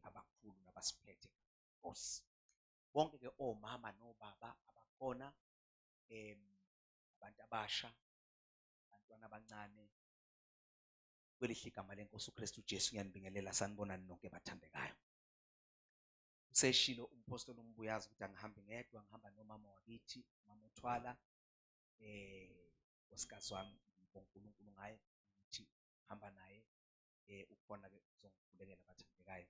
Abakhulu nabasiphethe Nkosi. Bonke ke omama nobaba abakhona, abantu abasha, abantwana abancane, kwelihle igama lenkosi uKristu Jesu ngiyanibingelela, sanibonani nonke bathandekayo. Useshilo umpostoli uMbuyazi ukuthi angihambi ngedwa, ngihamba nomama wakithi, umama uThwala, nkosikazi wami, ngibonga uNkulunkulu ngaye ukuthi hamba naye, ukhona ke uzongikhulekela bathandekayo,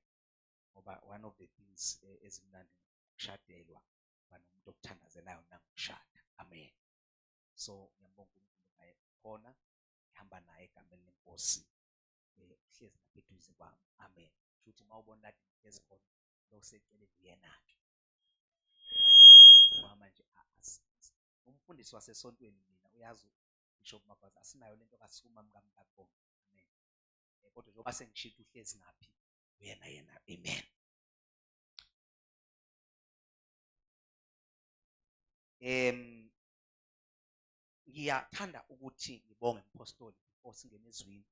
ngoba one of the things ezimnandi ukushadelwa, uba nomuntu okuthandazelayo nangokushada. Amen. So ngiyambonga uNkulunkulu ngaye, ukhona, ngihamba naye egameni lenkosi, uhlezi lapha eduze kwami. Amen. Futhi uma ubona kade ngihlezi khona lo seceleni uyena-ke mama nje, umfundisi wasesontweni mina uyazi Bishop Magwaza, asinayo lento kasukuma mkamkakho. Amen. Kodwa njengoba sengishilo uhlezi ngaphi uyena yena. Amen. Ngiyathanda ukuthi ngibonge mpostoli before singene ezwini,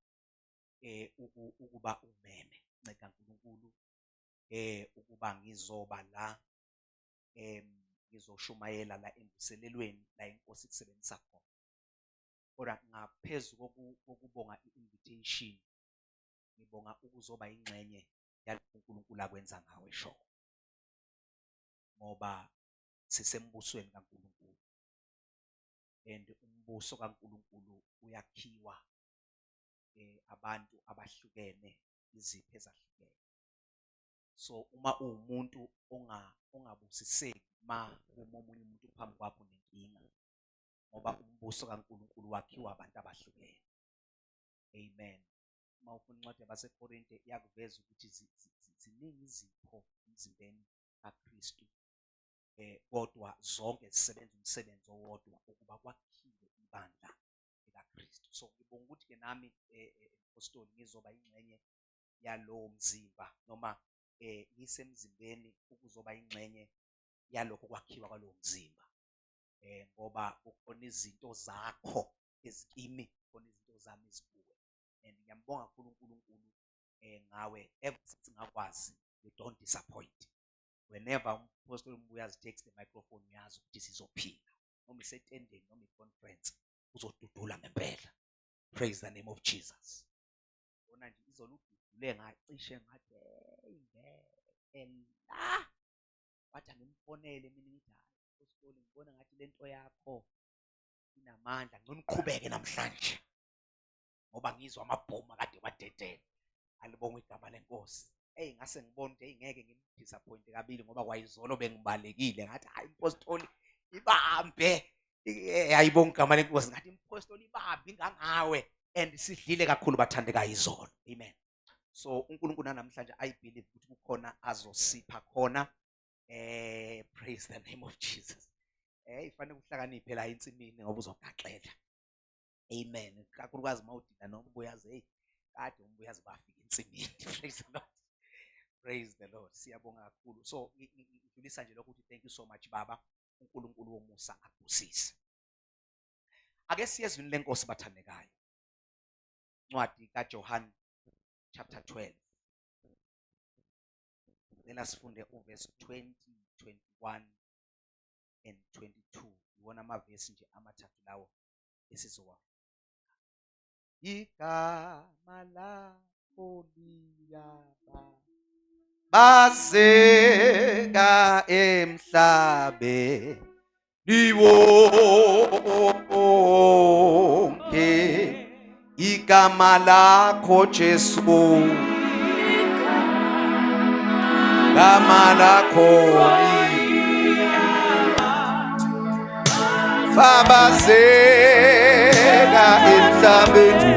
ukuba umeme nceda uNkulunkulu, ukuba ngizoba la, ngizoshumayela la emvuselelweni la inkosi kusebenzisa khona. Kodwa ngaphezu kokubonga i-invitation, ngibonga ukuzoba ingxenye yalokhu uNkulunkulu akwenza ngawe sho, ngoba sisembusweni kaNkulunkulu, and umbuso kaNkulunkulu uyakhiwa abantu abahlukene, izipho ezahlukene. So uma uwumuntu ongabusiseki ma uma omunye umuntu phambi kwakho nenkinga, ngoba umbuso kaNkulunkulu wakhiwa abantu abahlukene. Amen. Uma ufuna incwadi yabaseKorinte iyakuveza ukuthi ziningi izipho emzimbeni kaKristu, kodwa zonke zisebenza umsebenzi owodwa ukuba kwakhiwe ibandla likaKristu. So ngibonga ukuthi ke nami, apostoli, ngizoba ingxenye yalowo mzimba, noma ngisemzimbeni ukuzoba ingxenye yalokho kwakhiwa kwalowo mzimba, ngoba kukhona izinto zakho ezikimi, kukhona izinto zami ezikuwe. And ngiyambonga kakhulu uNkulunkulu ngawe, ever since ngakwazi, you don't disappoint. Whenever umpostoli Mbuyazi takes the microphone, uyazi ukuthi sizophila, noma isetendeni noma i-conference, uzodudula ngempela. Praise the name of Jesus. Bona nje izolo ududule ngacishe ngathi hey ngeke la, wathi angimfonele mina ngithi hayi mpostoli, ngibona ngathi lento yakho inamandla, ngcono uqhubeke namhlanje ngoba ngizwa amabhomu akade wadedela. Alibongwe igama lenkosi. Hey, ngase ngibona ukuthi hey ngeke ngimdisappoint kabili, ngoba kwayizolo bengibalekile ngathi hayi mpostoli ibambe, ayibonga igama lenkosi, ngathi mpostoli ibambe ingangawe, and sidlile kakhulu bathandekayo izolo. Amen. So uNkulunkulu namhlanje I believe ukuthi kukhona azosipha khona. Praise the name of Jesus. Ifanele uhlakaniphe la ensimini ngoba uzogaxela. Amen. Kakhulukazi mawudila nombuyazi, hey kade umbuyazi bafika ensimini. Praise the Lord. Praise the Lord. Siyabonga kakhulu. So ngidlulisa nje lokho ukuthi thank you so much baba, uNkulunkulu womusa akubusise. Ake siye ezwini lenkosi bathandekayo. Incwadi kaJohn chapter 12. Ngicela sifunde uverse 20, 21 and 22. Iwona amavesi nje amathathu lawo esizowafunda. Igama lakho liyaba bazeka emhlabeni wonke, igama lakho Jesu, gama lakho babazeka emhlabeni.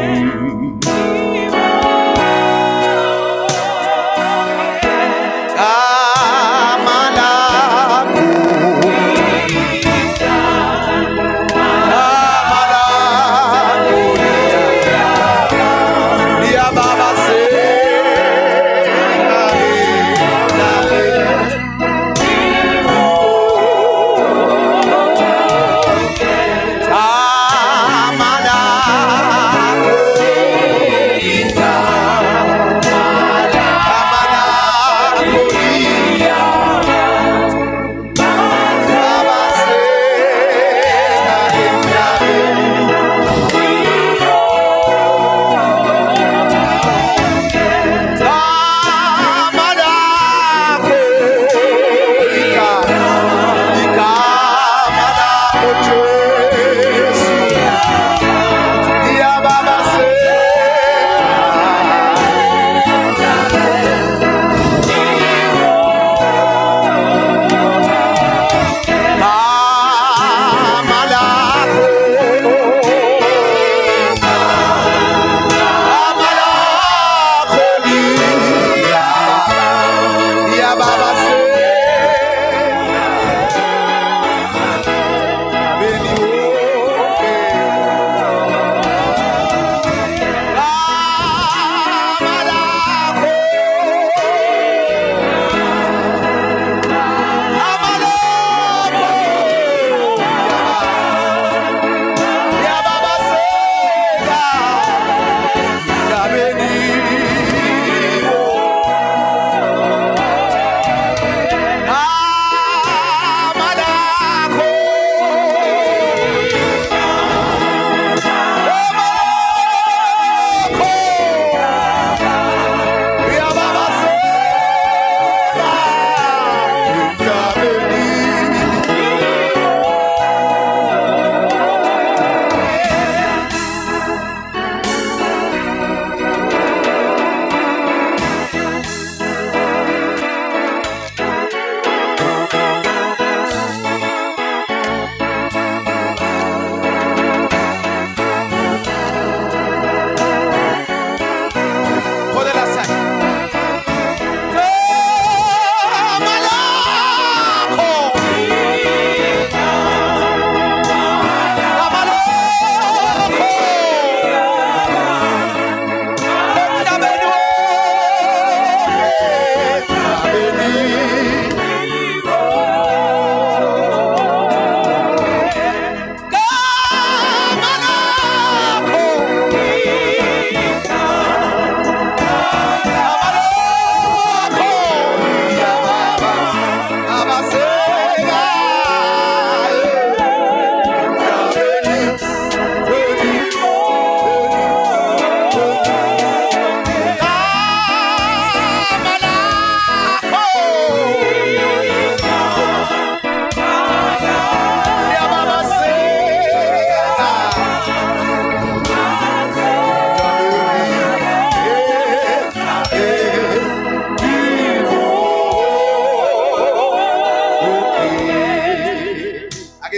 Gama lakho, gama lakho liyababazeka emhlabeni. Gama lakho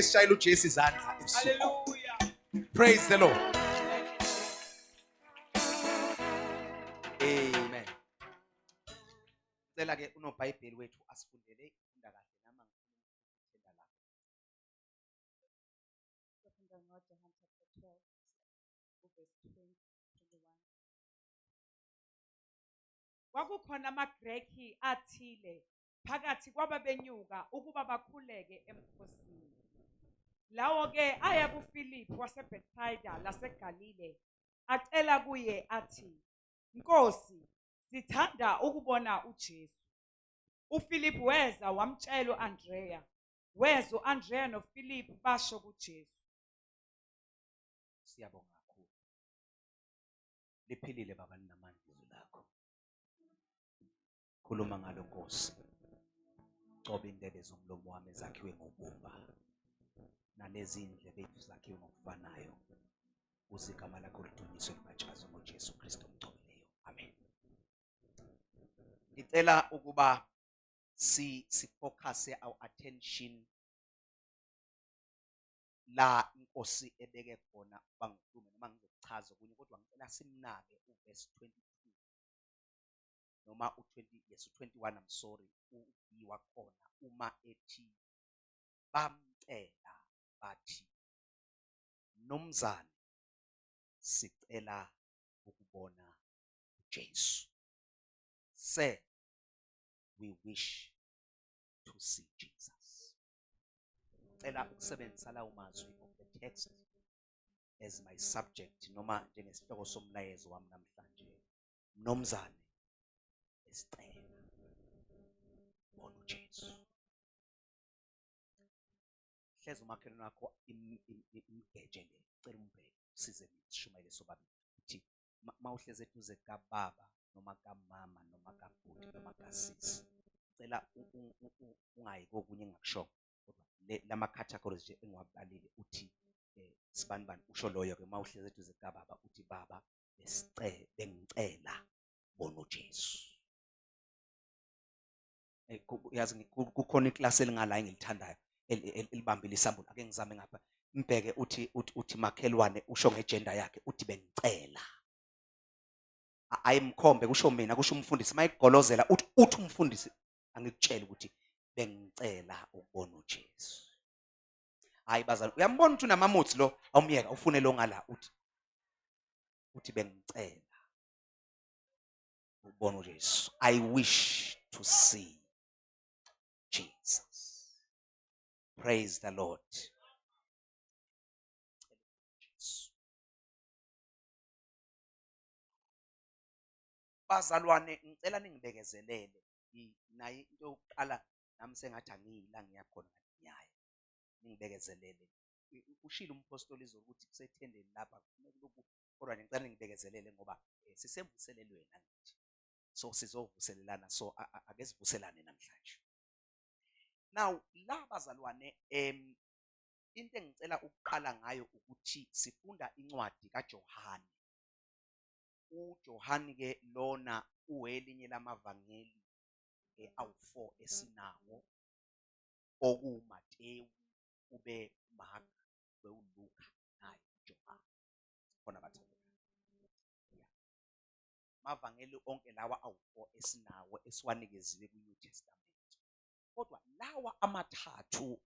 sishayele uJesu izandla ebusuku. Hallelujah. Praise the Lord. Amen. Cela ke unoBhayibheli wethu asifundele ifunda kahle nama ngifuna ukuthinta lapho. Sifunda ngoJohn chapter 12, uverse 20, 21. Kwakukhona amaGreki athile phakathi kwababenyuka ukuba bakhuleke emkhosini. Lawo-ke aya kuFiliphu waseBethsaida laseGalile, acela kuye athi, Nkosi, sithanda ukubona uJesu. UFiliphu weza wamtshela u-Andreya. Weza u-Andreya noFiliphu basho kuJesu. Siyabonga kakhulu. Liphilile baba linamandla izwi lakho. Khuluma ngalo Nkosi. Coba indebe zomlomo wami ezakhiwe ngobumba. Nalezi indlebe zakhiwe ngokufanayo. Uze igama lakho lidunyiswe libatshazwe ngoJesu Kristu omgcobileyo. Amen. Ngicela ukuba si sifocus our attention la inkosi ebeke khona ukuba ngikhulume noma ngizokuchaza okunye, kodwa ngicela simnake uverse 22 noma u20, yes, u21, I'm sorry, uB wakhona uma ethi bamcela bathi, "Mnumzane, sicela ukubona uJesu." Sir, we wish to see Jesus. Cela ukusebenzisa lawo mazwi of the text as my subject noma njengesihloko somlayezo wami namhlanje. Mnumzane, esicela bona uJesu. Hleza umakhelwane wakho imgeje le, cela umbheke, usize mina sishumayele sobabili. Uthi mawuhleze eduze kababa noma kamama noma kabhuti noma kasisi, cela ungayi kokunye engingakusho, kodwa lama categories nje engiwabalile, uthi sibani bani, usho loyo ke. Mawuhleze eduze kababa uthi, "Baba, bengicela bona uJesu." Yazi kukhona iklasi elingala engilithandayo elibambile isambulo. Ake ngizame ngapha, mbheke, uthi makhelwane, usho ngegender yakhe, uthi bengicela, ayimkhombe, kusho mina, kusho umfundisi. Mayigolozela uthi umfundisi, angikutshela ukuthi bengicela ukubona uJesu. Hayi bazali, uyambona ukuthi unamamutsi lo, awumyeka, ufune lo ngala, uthi bengicela ukubona uJesu. I wish to see Jesus. Praise the Lord. Jesu. Bazalwane, ngicela ningibekezelele. Naye into yokuqala nami sengathi angiyila ngiyakhona, ngathi ngiyaya. Ningibekezelele. Ushilo umpostoli izolo ukuthi kusethendeni lapha kufuneka lokhu, kodwa nje ngicela ningibekezelele ngoba sisemvuselelweni, angithi? So sizovuselelana, so ake sivuselane namhlanje. Now la bazalwane, into engicela ukuqala ngayo ukuthi sifunda incwadi kaJohane. uJohane ke lona uwelinye lamavangeli awu4 esinawo, okuMateyu, ube Mark, ube uLuka naye uJohane. Khona bathandekayo, yeah, mavangeli onke lawa awu4 esinawo esiwanikeziwe kwi-New Testament, kodwa lawa amathathu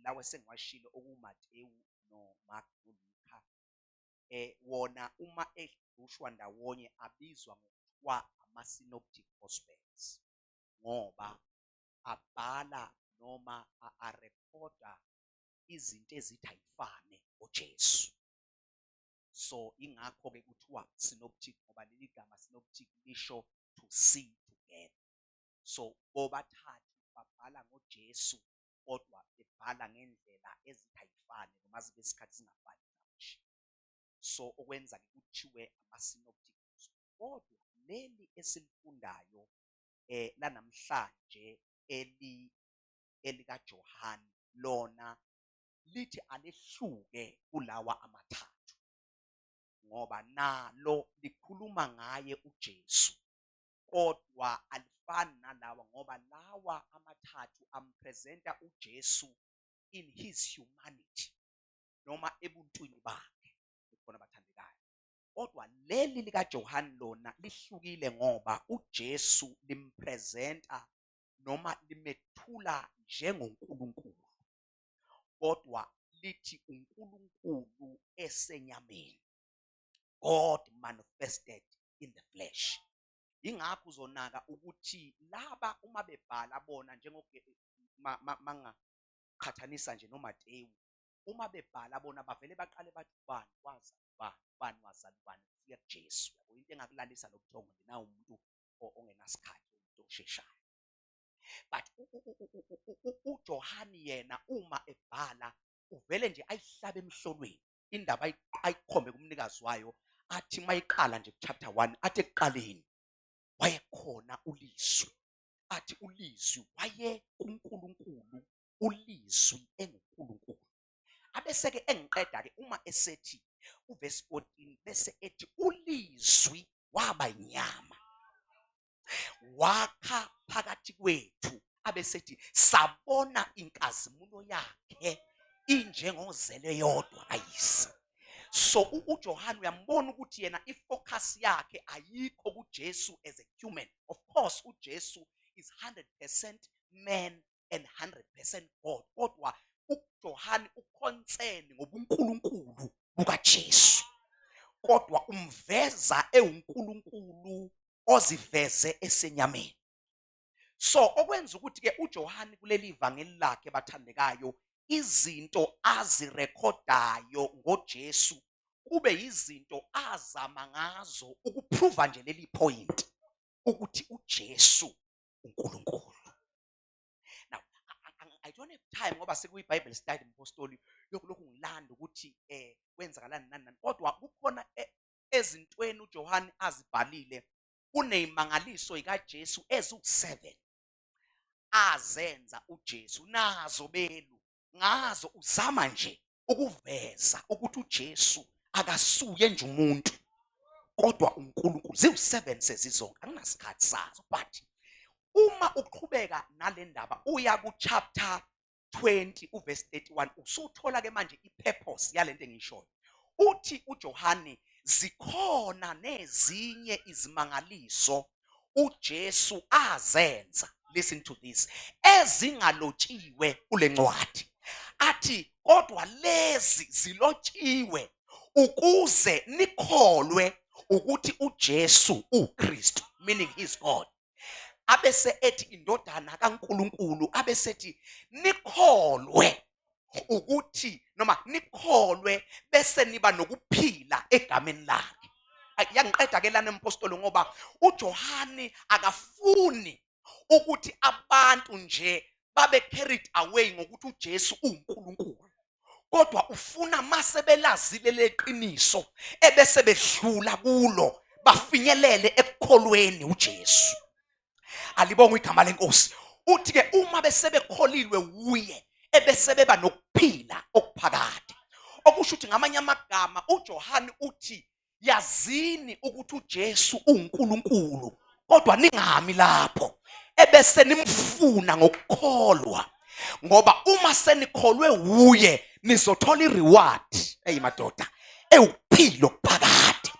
lawa esengiwashilo, okuMateyu noMark noLuka, wona uma ehlushwa ndawonye abizwa ngokuthiwa ama-synoptic gospels, ngoba abhala noma arekhoda izinto ezithi ayifane ngoJesu. So ingakho ke kuthiwa synoptic, ngoba leli gama synoptic lisho to see together. So bobathathu babhala ngoJesu, kodwa bebhala ngendlela ezithi ayifane noma zibe isikhathi zingafani ncamashi. So okwenza ke kuthiwe ama-synoptic gospel. Kodwa leli esilifundayo lanamhlanje elikaJohane lona lithi alehluke kulawa amathathu, ngoba nalo likhuluma ngaye uJesu, kodwa alifani nalawa, ngoba lawa amathathu ampresenta uJesu. in his humanity noma ebuntwini bakhe. Khona bathandekayo, kodwa leli likaJohane lona lihlukile ngoba uJesu limpresenta noma limethula njengoNkulunkulu, kodwa lithi uNkulunkulu esenyameni, God manifested in the flesh. Ingakho uzonaka ukuthi laba uma bebhala bona, mangaqhathanisa nje noMateyu, uma bebhala bona bavele baqale bathi ubani wazala ubani, ubani wazala ubani, kufika kuJesu. Yabo, into engakulalisa lo buthongo nje nawu umuntu ongenasikhathi, umuntu osheshayo. But uJohani yena uma ebhala uvele nje ayihlabe emhlolweni indaba, ayikhombe kumnikazi wayo, athi mayiqala nje chapter 1, athi ekuqaleni wayekhona uLizwi, athi uLizwi waye kuNkulunkulu, uLizwi enguNkulunkulu. Abese-ke engiqeda-ke uma esethi uvesi 14, bese ethi uLizwi waba inyama, wakha phakathi kwethu, abesethi sabona inkazimulo yakhe injengozele yodwa kayise. So uJohane uyambona ukuthi yena ifocus yakhe ayikho kuJesu as a human. Of course uJesu is 100% man and 100% God, kodwa uJohane uconcern ngobuNkulunkulu bukaJesu, kodwa umveza ewuNkulunkulu oziveze esenyameni. So okwenza ukuthi ke uJohane kuleli vangeli lakhe, bathandekayo, izinto azirekhodayo ngoJesu kube izinto azama ngazo ukuprova nje leli point ukuthi uJesu uNkulunkulu. Now I don't have time ngoba sekuyi Bible study, mpostoli, yokulokhu ngilanda ukuthi kwenzakalani nani nani, kodwa kukhona ezintweni uJohane azibhalile, kuneyimangaliso ikaJesu eziwu7 azenza uJesu, nazo belu ngazo uzama nje ukuveza ukuthi uJesu akasuye nje umuntu kodwa uNkulunkulu. Ziwu7 sezizonke, anginasikhathi sazo, but uma uqhubeka nale ndaba uya ku chapter 20 uverse 31, usuthola ke manje ipurpose yalento engishoyo. Uthi uJohane zikhona nezinye izimangaliso uJesu azenza, listen to this, ezingalotshiwe kule ncwadi, athi kodwa lezi zilotshiwe ukuze nikholwe ukuthi uJesu uKristu, meaning he is God, abese ethi indodana kaNkuluNkulu, abesethi nikholwe ukuthi noma nikholwe bese niba nokuphila egameni lakhe. Yangiqeda ke lana, empostoli, ngoba uJohani akafuni ukuthi abantu nje babe carried away ngokuthi uJesu uNkulunkulu, kodwa ufuna mase belazile leqiniso ebese bedlula kulo bafinyelele ekukholweni uJesu. Alibongwe igama leNkosi. Uthi ke uma bese bekholilwe uye, ebese beba nokuphila okuphakade. Okusho ukuthi ngamanye amagama uJohane uthi yazini ukuthi uJesu uNkulunkulu, kodwa ningami lapho, ebese nimfuna ngokukholwa, ngoba uma senikholwe uye nizothola ireward, hey madoda, ewukuphila okuphakade.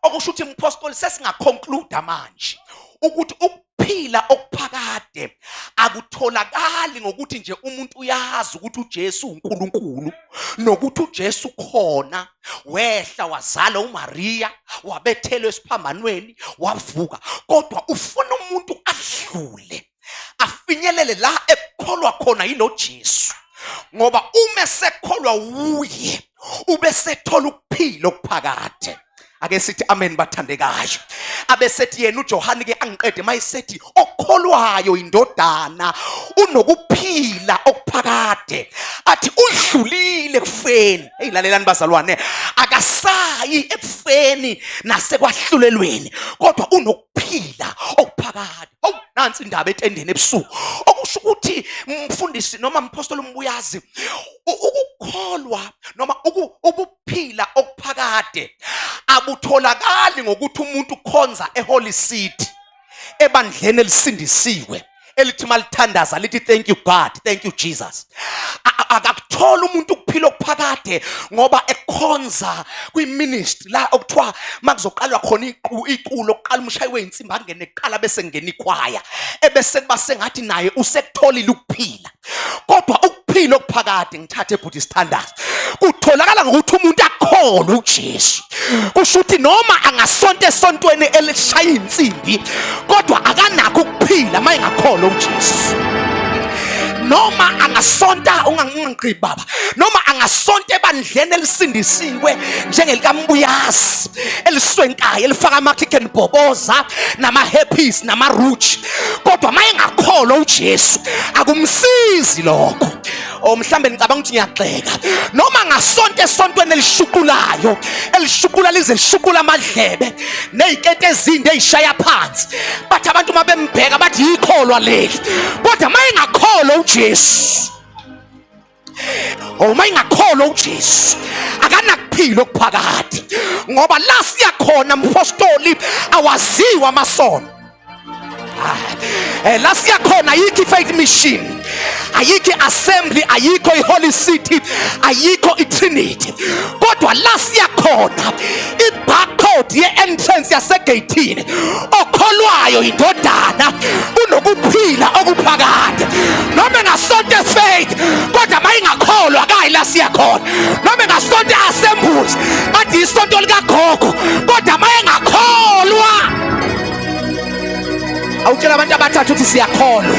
Okusho ukuthi, mpostoli, sesingaconclude manje ukuthi ukuphila okuphakade akutholakali ngokuthi nje umuntu uyazi ukuthi uJesu uNkulunkulu nokuthi uJesu khona wehla wazala uMaria, wabethelwa esiphambanweni, wavuka, kodwa ufuna umuntu adlule afinyelele la ekukholwa khona yilo Jesu, ngoba uma esekholwa uye ubesethola ukuphila okuphakade. Ake sithi amen, bathandekayo. Abesethi yena uJohane ke, angiqede, mayisethi okholwayo indodana unokuphila okuphakade, athi udlulile ekufeni. Hey, lalelani bazalwane, akasayi ekufeni nasekwahlulelweni, kodwa unokuphila okuphakade. Hawu, nansi indaba etendeni ebusuku. Okusho ukuthi, mfundisi noma mpostoli umbuyazi, ukukholwa noma ukuphila okuphakade abutholakali ngokuthi umuntu ukhonza eHoly City, ebandleni elisindisiwe. Elithi malithandaza lithi thank you God, thank you Jesus. Akakuthola umuntu ukuphila okuphakade ngoba ekhonza kwiministry la okuthiwa makuzoqalwa khona iculo kuqala umshayi weyinsimbi angene kuqala bese ngena ikhwaya ebese kuba sengathi naye usekutholile ukuphila. Kodwa ukuphila okuphakade ngithathe bhuti sithandaza kutholakala ngokuthi umuntu akholwe uJesu. Kusho ukuthi noma angasonta esontweni elishaya insimbi kodwa akanakho ukuphila uma engakholwa uJesu. Noma angasonta ungangigqibi baba, noma angasonta ebandleni elisindisiwe njengelikambuyazi eliswenkayo elifaka ama-chicken bhoboza nama-happys nama-rouge, kodwa uma engakholwa uJesu akumsizi lokho. O mhlambe ngicabanga ukuthi ngiyagxeka. Noma ngasonta esontweni elishuqulayo, elishuqula lize lishuqula amadlebe neziketi ezinde ezishaya phansi, bathi abantu uma bembheka bathi yikholwa leli, kodwa uma engakholwa uJesu, uma ingakholwa uJesu akanakuphila okuphakade, ngoba la siya khona mpostoli awaziwa amasono. La siya khona ayikho i-faith mission, ayikho i-assembly, ayikho i-holy city, ayikho i-trinity, kodwa la siya khona i-barcode ye-entrance yasegeyithini, okholwayo indodana unokuphila okuphakade. Noma engasonto faith kodwa mayingakholwa akayi la siya khona. Noma engasonto assemblies bathi isonto likagogo, kodwa mayengakholwa. Awutshela abantu abathathu ukuthi siyakholwa.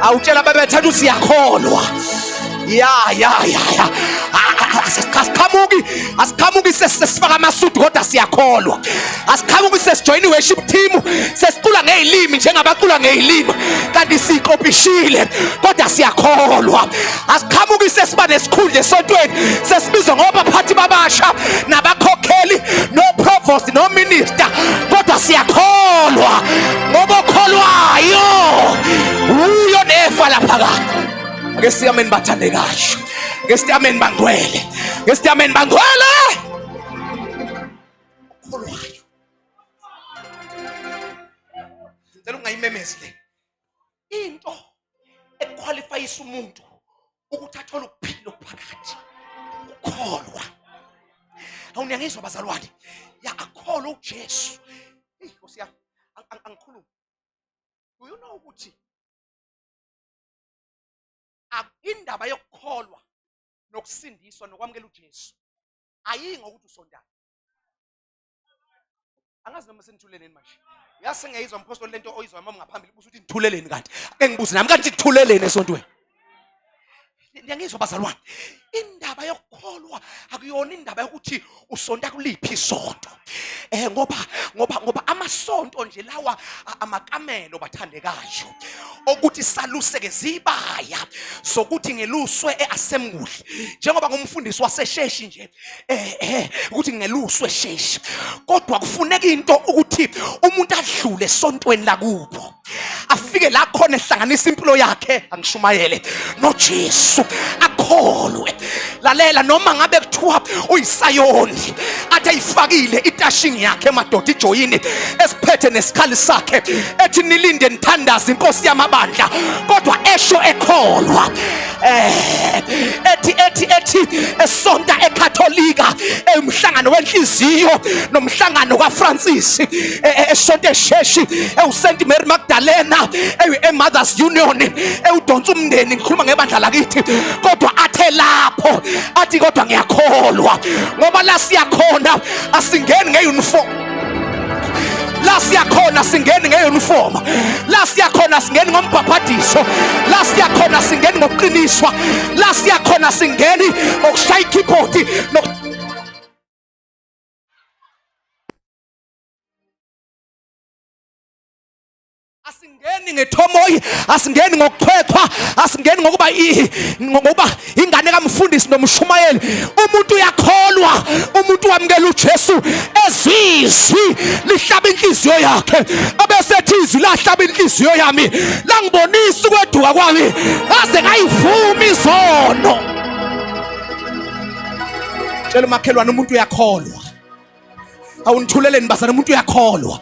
Awutshela ababathathu ukuthi siyakholwa. Ya ya ya ya. Asiqhamuki, asiqhamuki sesifaka amasudu kodwa siyakholwa. Asiqhamuki sesijoyina i-worship team, sesicula ngezilimi njengabacula ngezilimi kanti siqopishile kodwa siyakholwa. Asiqhamuki sesiba nesikhundla esontweni, sesibizwa ngoba baphathi babasha nabakhokheli no provost no minister, kodwa siyakholwa ngoba okholwayo uyo nefa laphakade. Ake sithi amen bathandekayo, ake sithi amen bangcwele, ake sithi amen bangcwele. Okholwayo, ngicela ungayimemezi le into equalifyisa umuntu ukuthi athole ukuphila okuphakade, ukukholwa. Awuniyangizwa bazalwane? Ya, akholwe uJesu. Eyi Nkosi yami, angikhulumi. Do you know ukuthi indaba yokukholwa nokusindiswa nokwamukela uJesu ayiyi ngokuthi usontani? Angazi noma senithuleleni manje. Yazi sengiyayizwa mphostoli lento oyizwa mama ngaphambili, buza ukuthi nithuleleni kanti. Ake ngibuze nami kanti nithuleleni esontweni. Niyangizwa bazalwane? Indaba yokukholwa akuyona indaba yokuthi usonta kuliphi isonto. Ngoba amasonto nje lawa amakamelo bathandekayo okuthi saluseke zibaya sokuthi ngeluswe eAssembly, njengoba ngumfundisi wasesheshi nje ukuthi ngeluswe sheshi, kodwa kufuneka into ukuthi umuntu adlule esontweni lakubo, afike la khona ehlanganisa impilo yakhe, angishumayele noJesu, akholwe. Lalela, noma ngabe kuthiwa uyisayoni athi ayifakile itashingi yakhe madoda, ijoyini esiphethe nesikhali sakhe, ethi nilinde nithandaze inkosi yamabandla, kodwa esho ekholwa. Ethi esonta eKatholika, emhlangano wenhliziyo nomhlangano kaFrancis, esonta esheshi eUSt Mary Magdalena, eMothers Union, ewudonsa umndeni, ngikhuluma ngebandla lakithi, kodwa athe lapho athi kodwa ngiyakholwa, ngoba la siyakhona asingeni ngeuniform, la siyakhona singeni ngeuniform, la siyakhona singeni ngombhabhadiso, la siyakhona singeni ngokuqiniswa, la siyakhona singeni ngokushaya ikeyboard. Asingeni ngethomoyi, asingeni ngokuchwechwa, asingeni ngokuba ingane kamfundisi nomshumayeli. Umuntu uyakholwa, umuntu wamukela uJesu ezizwi lihlaba inhliziyo yakhe, abese ethi izwi lahlaba inhliziyo yami, langibonisa ukweduka kwami, ngaze ngayivuma izono. Tshela umakhelwane, umuntu uyakholwa. Awunithuleleni bazana, umuntu uyakholwa.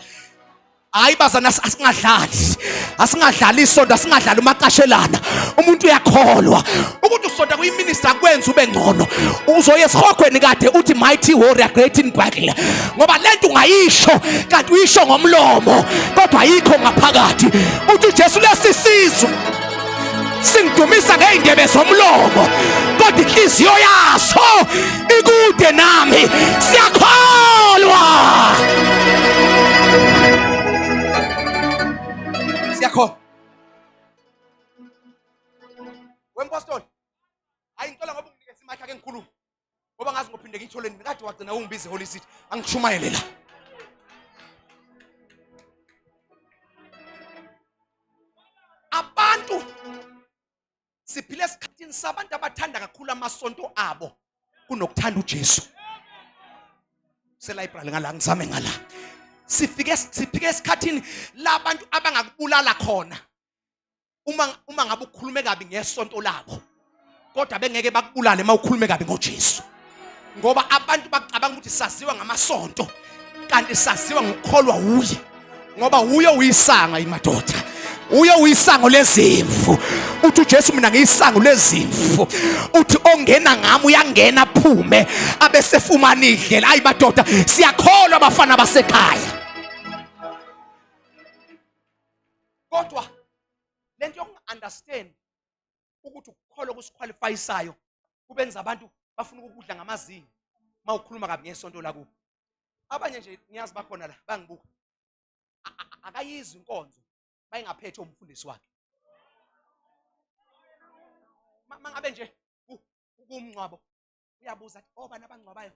Hayi bazana, asingadlali, asingadlali isonto, asingadlali umaqashelana. Umuntu uyakholwa ukuthi usonta kuyiminister akwenza ube ngcono. Uzoya esihogweni kade uthi mighty warrior, great in battle, ngoba lento ungayisho kanti uyisho ngomlomo kodwa ayikho ngaphakathi. Uthi uJesu, lesi sizwe singidumisa ngey'ndebe zomlomo kodwa inhliziyo yaso ikude nami. Siyakholwa, siyakholwa. Wempostoli, hayi, ngicela ngoba unginikeza imic, ake ngikhulume ngoba ngazi ngophinde ngiyithole nini. Kade wagcina ungibiza eHoly City, angishumayele la. Abantu siphila esikhathini sabantu abathanda kakhulu amasonto abo kunokuthanda uJesu. Selibrary ngala, ngizame ngala. Sifike siphike esikhathini labantu abangakubulala khona uma ngabe ukhulume kabi ngesonto labo, kodwa bengeke bakubulale uma ukhulume kabi ngoJesu, ngoba abantu bacabanga ukuthi saziwa ngamasonto kanti saziwa ngokukholwa wuye, ngoba wuye uyisanga imadoda, uye uyisango lezimvu. Uthi uJesu, mina ngiyisango lezimvu, uthi ongena ngami uyangena aphume abesefumana idlela. Ayi madoda, siyakholwa abafana basekhaya. Kodwa lento yokunga-understand ukuthi ukukholwa kusiqualifyisayo kubenza abantu bafuna ukukudla ngamazinyo uma ukhuluma kabi ngesonto lakubo. Abanye nje ngiyazi bakhona la bangibuka, akayizwi inkonzo bayingaphethe umfundisi wakhe. Mangabe nje kumngcwabo uyabuza athi obani abangcwabayo,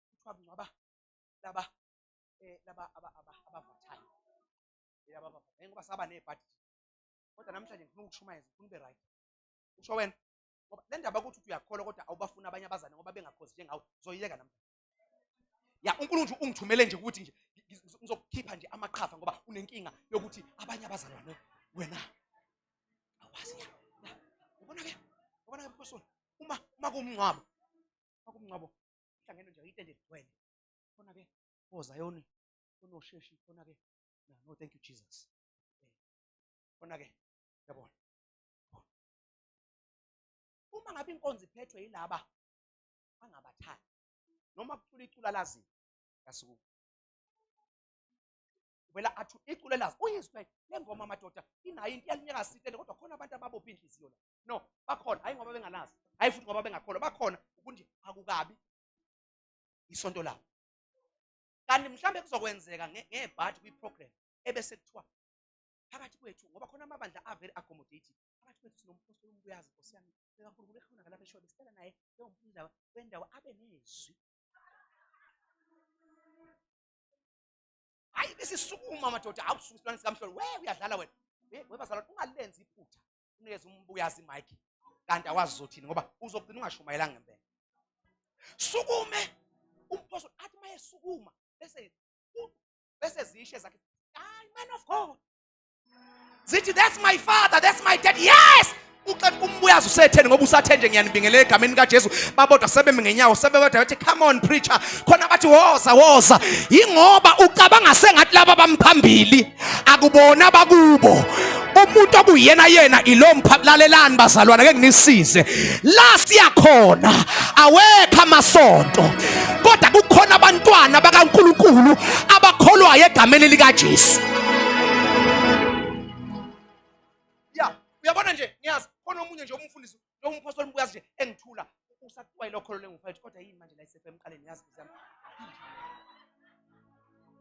kuthiwa kungcwaba laba laba abavathayo, laba abavathayo, ngoba saba nebhadi. Kodwa namhlanje ngifuna ukushumayeza, ngifuna ube right. Usho wena, ngoba le ndaba ukuthi uyakholwa kodwa awubafuni abanye abazane ngoba bengakhozi njengawe, uzoyiyeka namhlanje. Ya, uNkulunkulu ungithumele nje ukuthi nje ngizokukhipha nje amaqhafa ngoba unenkinga yokuthi abanye abazalwane wena awazi. Ya, ubona ke, ubona ke mphostoli, uma kumngcwabo, uma kumngcwabo hlangene nje itende ligcwele khona ke oZayoni, onosheshi khona ke. No, thank you Jesus. Khona ke, yabona, uma ngabe inkonzo iphethwe yilaba angabathandi noma kucula icula laziyo, yasuka vela athi iculo lazi uyizwe le ngoma madoda, inayo into iyalinyaka sitele, kodwa khona abantu ababopha inhliziyo la. No, bakhona, hayi ngoba bengalazi, hayi futhi ngoba bengakholwa, bakhona ukuthi akukabi isonto labo. Kanti mhlambe kuzokwenzeka ngebhadi kwi-program ebese kuthiwa phakathi kwethu, ngoba khona amabandla are very accommodative, phakathi kwethu sinomphostoli uMbuyazi, nkosi yami, bekankulunkulu ekhona ngalapha eshoyo, besicela naye njengomfundisi wendawo abe nezwi. Hayi, bese sukuma madoda, awusuka isilwane sikamhlolo, we uyadlala wena. Webazalwane, ungalenzi iphutha unikeze uMbuyazi imic kanti awazi uzothini, ngoba uzogcina ungashumayelanga ngempela. Sukume umphostoli, athi mayesukuma bese zishe zakhe, hayi, man of God, zithi that's my father, that's my dad. Yes, uxela uMbuyazi usetheni ngoba usathe nje ngiyanibingelela egameni kaJesu, babodwa sebemi ngenyawo, sebebodwa bathi come on preacher, khona bathi woza woza. Yingoba ucabanga sengathi laba bamphambili akubona bakubo umuntu okuyena yena ilo. Lalelani bazalwana, ke nginisize la siyakhona. Awekho amasonto, kodwa kukhona abantwana bakaNkuluNkulu abakholwayo egameni likaJesu. Ya, uyabona nje, ngiyazi khona omunye nje umfundisi, lo umphostoli uMbuyazi nje engithula usathiwa ilokholo lengufight, kodwa yini manje la isefe emqaleni, yazi nkosi yami.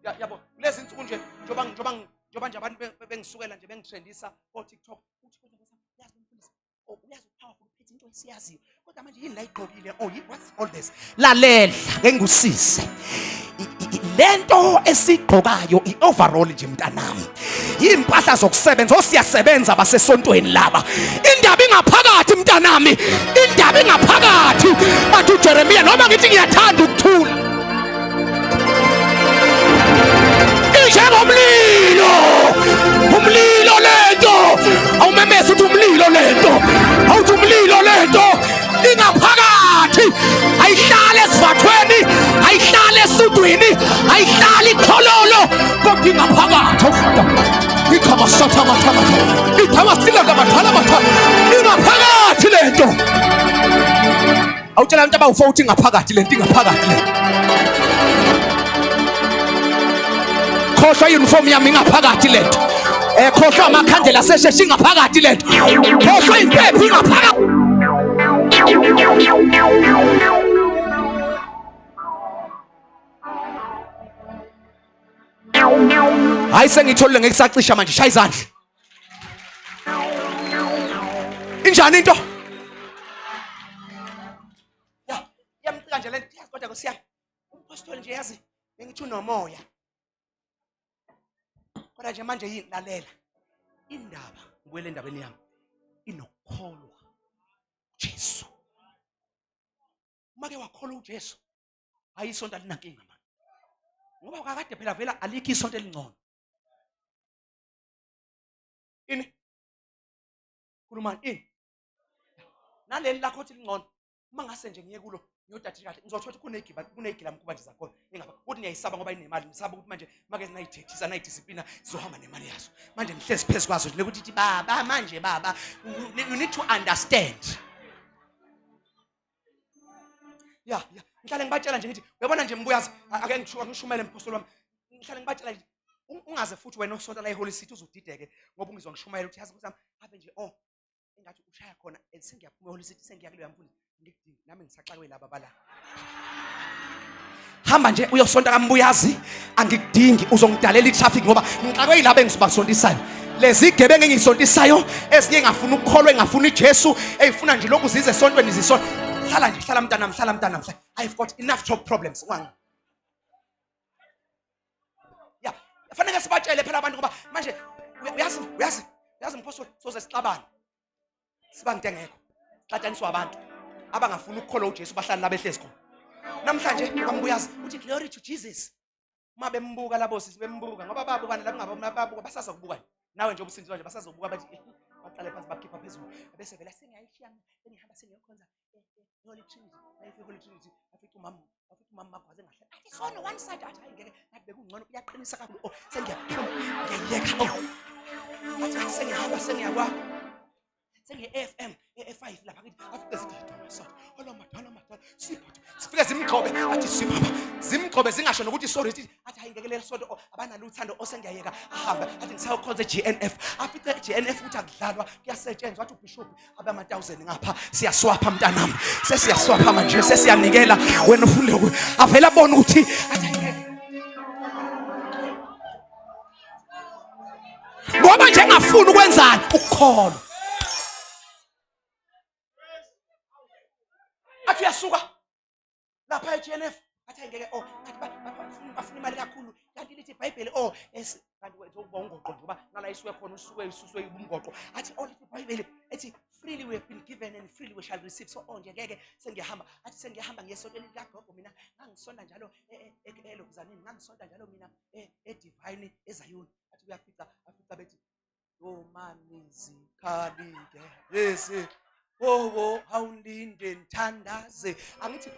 Ya, yabo, kulezi insuku nje njoba nje abantu bengisukela nje bengitrendisa ko-TikTok, uthi kodwa nkosi yami, yazi umfundisi, oh, uyazi upowerful, uphethe into esiyaziyo, kodwa manje yini la igqokile? Oh, what's all this? Lalela ke ngusise, lento esigqokayo i-overall nje mntanami, yimpahla zokusebenza, osiyasebenza basesontweni laba. Indaba ingaphakathi mntanami, indaba ingaphakathi. Bathi uJeremiya, noma ngithi ngiyathanda ukuthula injengomlilo, umlilo lento, awumemeza uthi umlilo lento, awuthi umlilo lento ingaphakathi, ayihlali esivathweni, ayihlali esudwini, ayihlali ikhololo, kodwa ingaphakathi. Thamasatha mathamatha. Ithamasila kamathala matha. Ingaphakathi lento. Awutshela abantu abawu-4 ukuthi ingaphakathi lento ingaphakathi lento. Khohlwa uniform yami ingaphakathi lento. Eh khohlwa amakhandlela asesheshe ingaphakathi lento. Khohlwa impepho ingaphakathi. Hayi sengitholile ngeke sacisha manje shaya izandla. Injani into? Ya, iyamcika nje lento yazi kodwa nkosi yami. Umpostoli nje yazi bengithi unomoya. Kodwa nje manje yini lalela. Indaba ngibuyele endabeni yami inokukholwa uJesu. Uma ke wakholwa uJesu hayi isonto alinankinga manje. Ngoba kakade phela vela alikho isonto elingcono. Ini? Khulumani ini? Naleli lakho othi lingcono uma ngase nje ngiye kulo ngiyodadisha kahle ngizothola ukuthi kunegiba kunegila mkhuba nje zakhona engapha ukuthi niyayisaba ngoba inemali nisaba ukuthi manje make sinayithethisa nayidisciplina sizohamba nemali yazo manje nihlezi phezu kwazo nje ukuthi ithi baba manje baba you need to understand ya ya ngihlale ngibatshela nje ngithi uyabona nje mbuyazi ake ngishumele mphostoli wami ngihlale ngibatshela nje ungaze futhi wena osonta la eHoly City uzudideke ngoba ungizwa ngishumayela ukuthi yazi ukuthi abe nje oh engathi ushaya khona sengiyaphuma eHoly City sengiya kuleya mfundisi ngikudingi nami ngisaxakwe laba bala hamba nje uyosonta kambuyazi angikudingi uzongidalela i-traffic ngoba ngixakwe yilaba engizibasontisayo lezi gebengu engiyisontisayo ezinye engafuni ukukholwa engafuni iJesu eyifuna nje lokhu zize esontweni zisonta hlala nje hlala mntanami hlala mntanami I've got enough job problems ungangi ya fanele sibatshele phela abantu ngoba manje uyazi uyazi uyazi mphostoli soze sixabane siba ngento engekho xatshaniswa abantu abangafuni ukukholwa uJesu bahlala la behlezi khona namhlanje bambuyazi uthi glory to Jesus uma bembuka labo sisi bembuka ngoba babukana labo ngabo babuka basaza kubuka nawe nje obusindiswa nje basazobuka bathi eh, baqale phansi bakhipha phezulu bese vela sengiyayishiya sengihamba sengiyokhonza Holy Trinity mayifika Holy Trinity afica umama afica umama magwaze ngahle athi sono one side athi hayi ngeke ngathi bekungcono uyaqinisa kakhulu oh sengiyaphuma ngiyayeka oh athi sengihamba sengiyakwa sengiye-FM e-5 lapha kithi afike sithi dona sathi hola madala madala siphathe sifike zimgxobe athi sibaba zimgxobe zingasho nokuthi sorry sithi athi hayi ngeke leli sonto oh, abanalo uthando osengiyayeka ahambe athi ngisayokhonza e-GNF afice e-GNF ukuthi akudlalwa kuyasetshenzwa athi ubishop abama-thousand ngapha siyaswapha mntanami sesiyaswapha manje sesiyanikela wena ufune avele abone ukuthi ngoba nje engafuni ukwenzani ukukholwa athi uyasuka lapha e-GNF athi ayingeke oh athi bafuna imali kakhulu kanti lithi ibhayibheli oh kanti wethu ukuba ungoqo nje uba nala isuke khona usuke isuswe ubungoqo athi oh lithi ibhayibheli ethi freely we have been given and freely we shall receive so oh nje ngeke sengiyahamba athi sengiyahamba ngiye esontweni likagogo mina ngangisonta njalo elokuzanini ngangisonta njalo mina edivine ezayoni athi uyafica afica bethi Yomani zikhalike yesi wowo awulinde ngithandaze angithi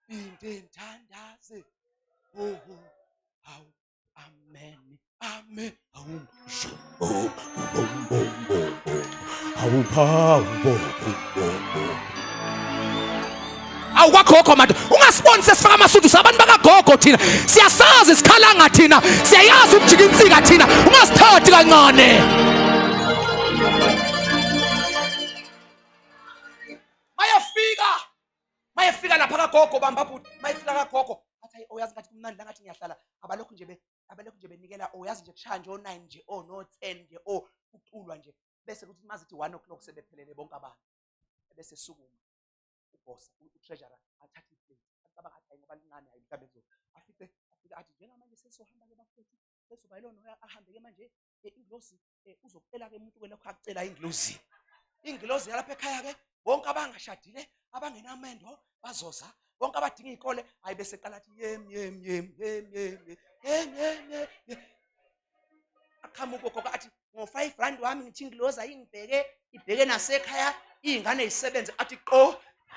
linde ngithandaze wowo awu amen amen awu bo bo bo bo awu phawu bo bo bo awukwagogo manje ungasiboni sesifaka amasudu sabantu bakagogo thina siyasazi isikhalanga thina siyayazi ukujika insika thina ungasithathi kancane mayefika mayefika lapha kagogo bamba bhuti mayefika kagogo athi ayi oyazi ngathi kumnandi la ngathi ngiyahlala abalokhu nje be abalokhu nje benikela oyazi nje kushaya nje o9 nje o no 10 nje o kuculwa nje bese kuthi mazithi 1 o'clock sebephelele bonke abantu ebese sukuma uboss utreasurer athathe iplate acabanga athi hayi ngoba lincane hayi mhlawumbe ngizo afice afike athi njengamanje sesohamba ke bafethu sesoba yilona oya ahambe ke manje ingilosi uzokucela ke umuntu ke lokho akucela ingilosi ingilosi yalapha ekhaya ke bonke abangashadile abangenamendo bazoza bonke abadinga iy'kole hayi bese qala athi yem yem yem yem yem yem yem yem aqhamuka ugogo athi ngo-five rand wami ngithi ingilozi ayingibheke ibheke nasekhaya iy'ngane yisebenze athi qo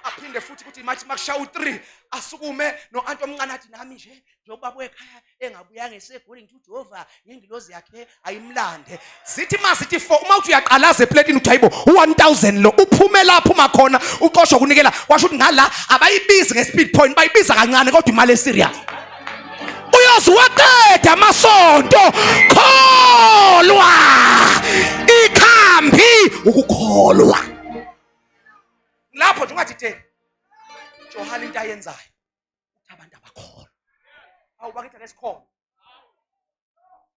Aphinde futhi ukuthi mathi makushaya u-3 asukume no-anti omncane athi nami nje njengoba wekhaya engabuyanga esegoli ngithi uJehova ngengilozi yakhe ayimlande. Zithi masithi 4 uma uthi uyaqalaza epletini uthi hayibo u1000 lo uphume lapho uma khona uxoshwa kunikela, kwasho ukuthi ngala abayibizi nge-speed point, bayibiza kancane kodwa imali eserious. Uyoze waqeda amasonto. Kholwa, ikhambi ukukholwa. Lapho nje ungadideki. Johane into ayenzayo uthi abantu abakholwa. Awu bakithi, ake sikholwe.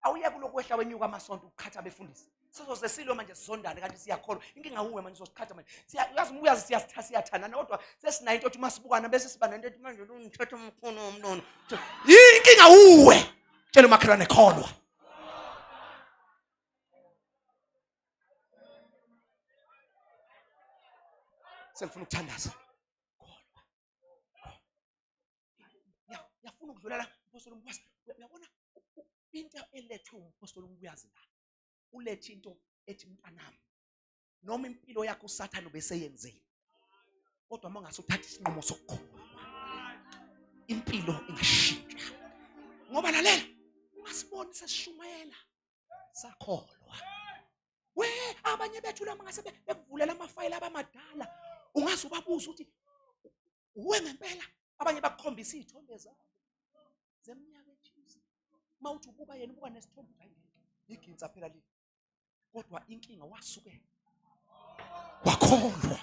Awuyeke ulokwehla wenyuka amasonto uqhatha abefundisi. Sizoze silwe manje, sizondane, kanti siyakholwa. Inkinga uwe manje, uzosiqhatha manje. Uyazi uyazi siyasitha siyathandana, kodwa sesinayo into ethi uma sibukana bese siba nento ethi manje lo ngithatha umkhono womnono. Inkinga uwe. Tshela umakhelwane, kholwa. Sengifuna ukuthandaza. Kholwa. Ngiyafuna ukudlula la umpostoli uMbuyazi. Uyabona into elethwe umpostoli uMbuyazi la, ulethe into ethi mntanami, noma impilo yakho uSathane ubeseyenzile, kodwa uma ngase uthatha isinqumo sokukholwa impilo ingashintsha. Ngoba lalela, ungasiboni sesishumayela sakholwa. We abanye bethu lama ngase bekuvulela amafayela abamadala, ungaze ubabuze ukuthi uwe ngempela. Abanye bakukhombisa iy'thombe zabo zeminyaka ethize, uma uthi ubuka yena ubuka nesithombe uthi hayi ngeke iginsa phela le, kodwa inkinga wasuke wakholwa.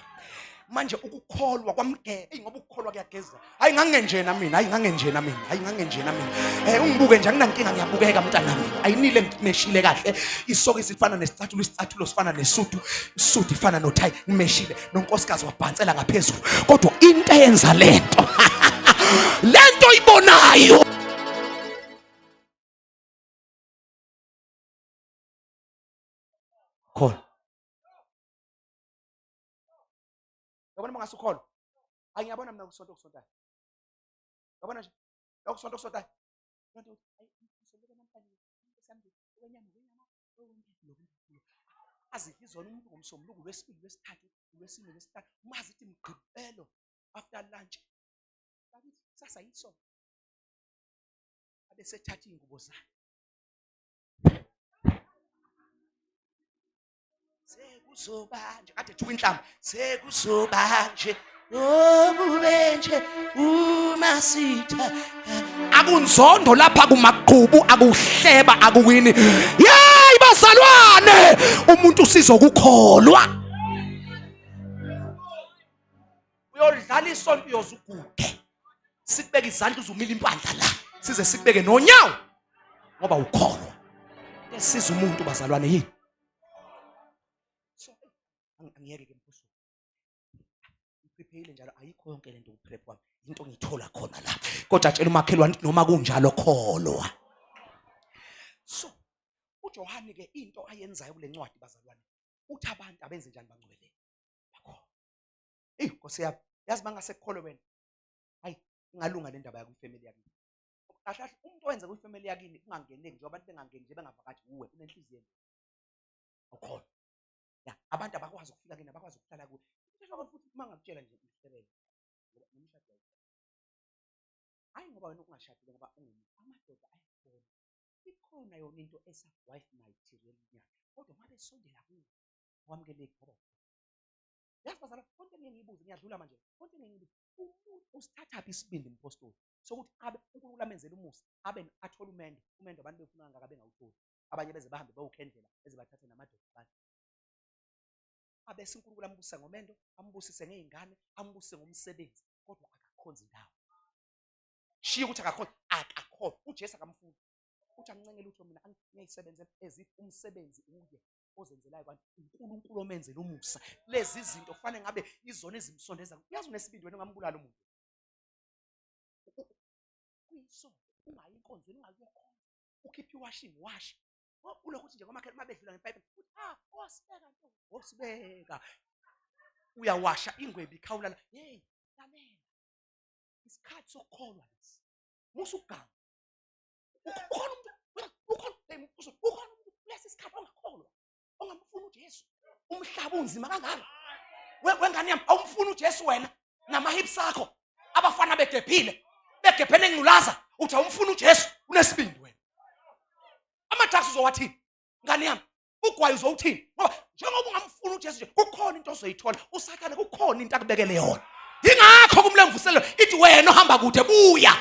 Manje ukukholwa kwamgeza. Eyi, ngoba ukukholwa kuyageza. Hayi ngangenjena mina, hayi ngangenjena mina, hayi ngangenjena mina. Ungibuke nje, anginankinga, ngiyabukeka mntanami. Ayinile ngimeshile kahle. Isokisi lifana nesicathulo, isicathulo sifana nesudu, isudu ifana nothayi, ngimeshile. Nonkosikazi wabhansela ngaphezulu. Kodwa into eyenza lento, lento ibonayo. Khona. Yabona uma ngasukholwa. Hayi ngiyabona mina kusonto kusontayo. Yabona nje. Lokho kusonto kusontayo. Lonto hayi ngisoleke namhlanje esambi wenyama wenyama. Azidla izona umuntu ngomsombuluko, lwesibili, lwesithathu, lwesine, lwesihlanu. Uma zithi mgqibelo after lunch. Bakithi sasa yisonto. Abesethatha iy'ngubo zakhe. Sekuzoba nje kade thuka inhlamba, sekuzoba nje okube nje uma sitha akunzondo lapha kumaqhubu, akuhleba, akuwini. Yeyi bazalwane, umuntu usizokukholwa. Uyodlala isonto uyoze uguge, sikubeke izandla uzumila impandla la, size sikubeke nonyawo ngoba ukholwa. Esiza umuntu bazalwane yini? So angiyeke ke mphostoli, ngiprepheyile njalo, ayikho yonke lento kuprep kwami, into ngithola khona la. Kodwa tshela umakhelwane noma kunjalo kholwa. So uJohane ke into ayenzayo kule ncwadi bazalwane, uthi abantu abenze njani? Bangcwele, bakholwa. Eyi Nkosi yami, yazi bangase kukholwe wena, hayi ingalunga le ndaba yakwifamily yakini. Kahle kahle umuntu owenza kwifamily yakini kungangeneki nje, abantu bengangeni nje bengavakathi, uwe unenhliziyo embi, awukholwa. Ya abantu abakwazi ukufika kini, abakwazi ukuhlala kuwe. Futhi uma ngakutshela nje ngihlebele ngoba nomshado awukho. Hayi ngoba wena ungashadile, ngoba ungemuva amadoda ayakubona ikhona yona into esa wife material nyana, kodwa uma besondela kuwe wamukeleki ngoba yazi bazala konke engeke ngiyibuze, ngiyadlula manje, konke engeke ngiyibuze. Umuntu usithathaphi isibindi mpostoli sokuthi abe uNkulunkulu amenzele umusa, abe athole umendo, umendo abantu befuna kangaka bengawutholi, abanye beze bahambe bayokhendlela beze bathathe namadoda abantu, abese uNkulunkulu ambusise ngomendo, ambusise ngey'ngane, ambusise ngomsebenzi, kodwa akakhonzi indawo. Shiya ukuthi akakhonzi, akakhonzi. UJesu akamfuni. Uthi angincenge lutho mina, ngiyayisebenzela as if umsebenzi uye ozenzelayo, kanti uNkulunkulu omenzela umusa. Lezi zinto kufanele ngabe izona ezimsondeza. Uyazi unesibindi wena, ungambulala umuntu. Kuyisonto ungayi enkonzweni, ungakuyokhonza, ukhiphe iwashing wash. Ulokhu uthi nje ngomakhelwane uma bedlula ngepayipi uthi ah osibeka nto, osibeka. Uyawasha ingwebu ikhawulala. Hey lalela, isikhathi sokukholwa lesi. Musa ukuganga. Ukhona umuntu, ukhona, hey ukhona umuntu kulesi sikhathi ongakholwa, ongamfuni uJesu. Umhlaba unzima kangaka. Wengane yami, awumfuni uJesu wena. Nama-hips akho abafana begephile begephene engculaza, uthi awumfuni uJesu, unesibindi wena. Ama-drugs uzowathini ngane yami? Ugwayi uzowuthini? Ngoba njengoba ungamfuni uJesu nje, kukhona into ozoyithola. USathane kukhona into akubekele yona. Yingakho kumle mvuselelo ithi wena ohamba kude buya.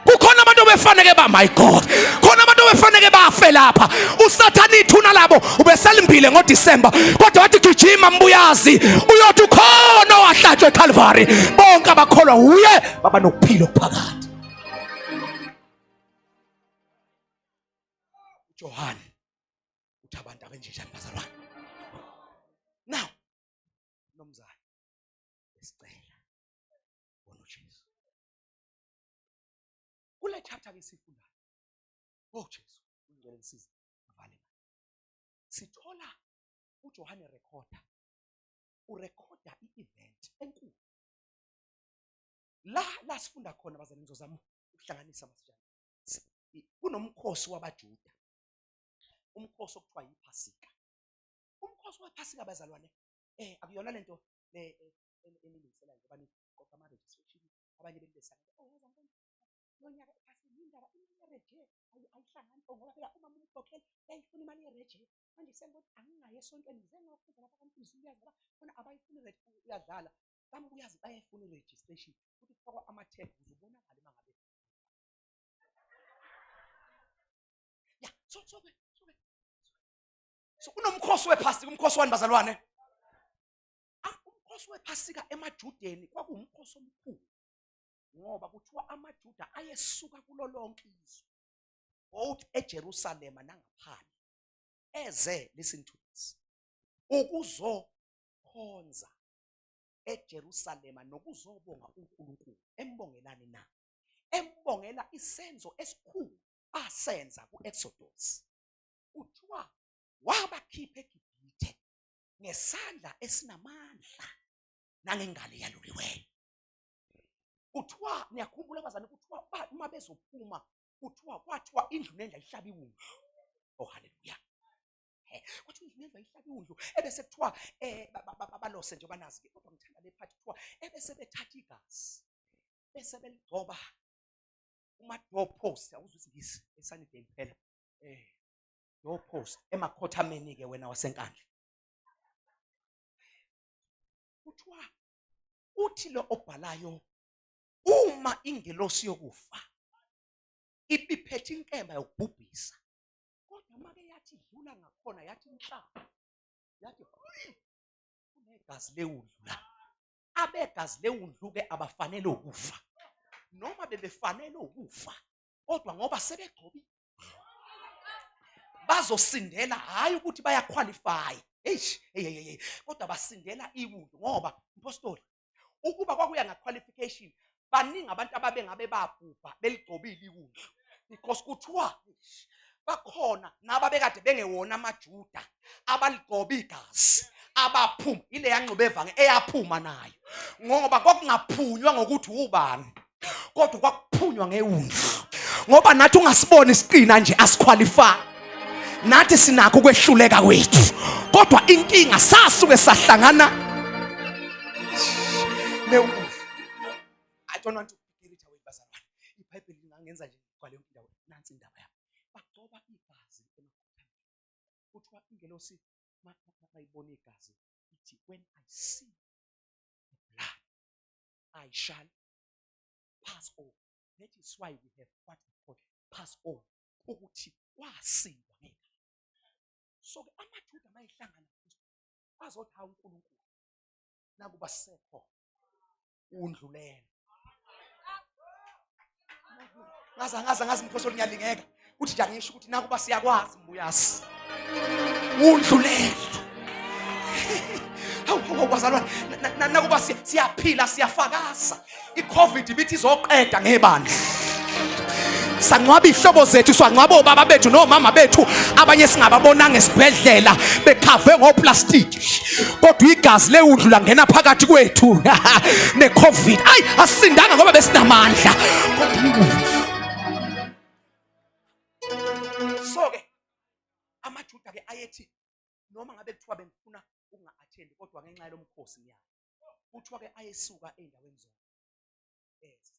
Kukhona abantu obefaneke ba, my God, khona abantu obefaneke bafe lapha. USathane ithuna labo ubeselimbile ngoDisemba, kodwa wathi gijima mbuyazi, uyothi ukhona owahlatshwa eCalvary, bonke abakholwa uye baba nokuphila okuphakade. UJohane uthi abantu abenjenjani bazalwane? Now mnumzane, besicela bona uJesu kule chapter ke sifundayo. Oh Jesu, ungcwele, ngisize ngavale manje. Sithola uJohane recorder, urekhoda i-event enkulu la la sifunda khona bazalwane. Ngizozama ukuhlanganisa masijana. Kunomkhosi wabaJuda, umkhosi okuthiwa yiPhasika. Umkhosi wePhasika bazalwane, akuyona lento le enilungisela nje bani qoqa ama registration, abanye belibesana. Oh, yazi angiboni lo nyaka ephasika indaba imali yereje ayihlangani, oh, ngoba phela uma umkhokhela uyayifuna imali yereje. Manje sengibona angingayi esontweni, ngize ngiyokwenza lapha kamfundisi uyazi ngoba khona abayifuni ireje. Uyadlala bambuyazi, bayayifuna i-registration futhi kufakwa ama-tag ukuze ubonakale uma ngabe ya. So kunomkhosi wephasika. Umkhosi wani bazalwane? Umkhosi wephasika emaJudeni kwakuwumkhosi omkhulu, ngoba kuthiwa amaJuda ayesuka kulo lonke izwe, both eJerusalema nangaphandle, eze, listen to this, ukuzokhonza eJerusalema nokuzobonga uNkulunkulu. Embongelani na? Embongela isenzo esikhulu asenza ku-Exodus. Kuthiwa wabakhipha eGibhithe ngesandla esinamandla nangengalo eyaluliweyo. Kuthiwa niyakhumbula abazali, kuthiwa uma bezophuma, kuthiwa kwathiwa indlu nendlu ayihlabe iwundlu. Oh haleluya. Kwathiwa indlu nendlu ayihlabe iwundlu, ebese kuthiwa balose nje banazi ke, kodwa ngithanda le part. Kuthiwa ebese bethatha igazi bese beligcoba kuma door post. Awuzwa isingisi eSunnydale phela, door post emakhothameni ke wena waseNkandla. Kuthiwa uthi lo obhalayo, uma ingelosi yokufa ibiphethe inkemba yokubhubhisa, kodwa make yathi dlula ngakhona, yathi inhlaba, yathi kunegazi lewundlu la, abegazi lewundlu ke abafanele ukufa, noma bebefanele ukufa, kodwa ngoba sebegcobile bazosindela. Hayi ukuthi bayaqualify, eish, hey hey hey, kodwa basindela iwundlu, ngoba mpostoli, ukuba kwakuya nga-qualification, baningi abantu ababengabe babhubha beligcobile iwundlu, because kuthiwa bakhona nababekade bengewona amaJuda abaligcoba igazi, abaphuma ile yanxuba evange eyaphuma nayo, ngoba kwakungaphunywa ngokuthi ubani, kodwa kwakuphunywa ngewundlu. Ngoba nathi ungasiboni isiqina nje, asiqualify, nathi sinakho ukwehluleka kwethu, kodwa inkinga sasuke sahlangana newundlu. I don't want to get it away bazalwane, iBhayibheli lingangenza nje ngigcwale yonke indawo. Nansi indaba yami. Bagcoba igazi emakhothameni. Kuthiwa ingelosi mayibona igazi ithi, "When I see the blood, I shall pass over." That is why we have what we call Passover, ukuthi kwasindwa ngegazi. So ke amaJuda mayehlangana azothi, hawu uNkulunkulu, nakuba sisekhona undlulele. Ngaza ngaza ngazi mkhosi olungiyalingeka ukuthi nje angisho ukuthi nakuba siyakwazi mbuyasi undlulele. Hawu hawu bazalwane, nakuba siyaphila siyafakaza. I-COVID ibithi izoqeda ngebandla, sangcwaba ihlobo zethu, sangcwaba obaba bethu nomama bethu, abanye singababonanga esibhedlela bekhave ngoplastiki, kodwa igazi lewundlu langena phakathi kwethu ne-COVID. Ayi, asisindanga ngoba besinamandla, kodwa iwundlu. So ke amaJuda ke ayethi noma ngabe kuthiwa bengifuna ukunga-athendi, kodwa ngenxa yalo mkhosi ngiyaya. Kuthiwa ke ayesuka ey'ndaweni zonke eza.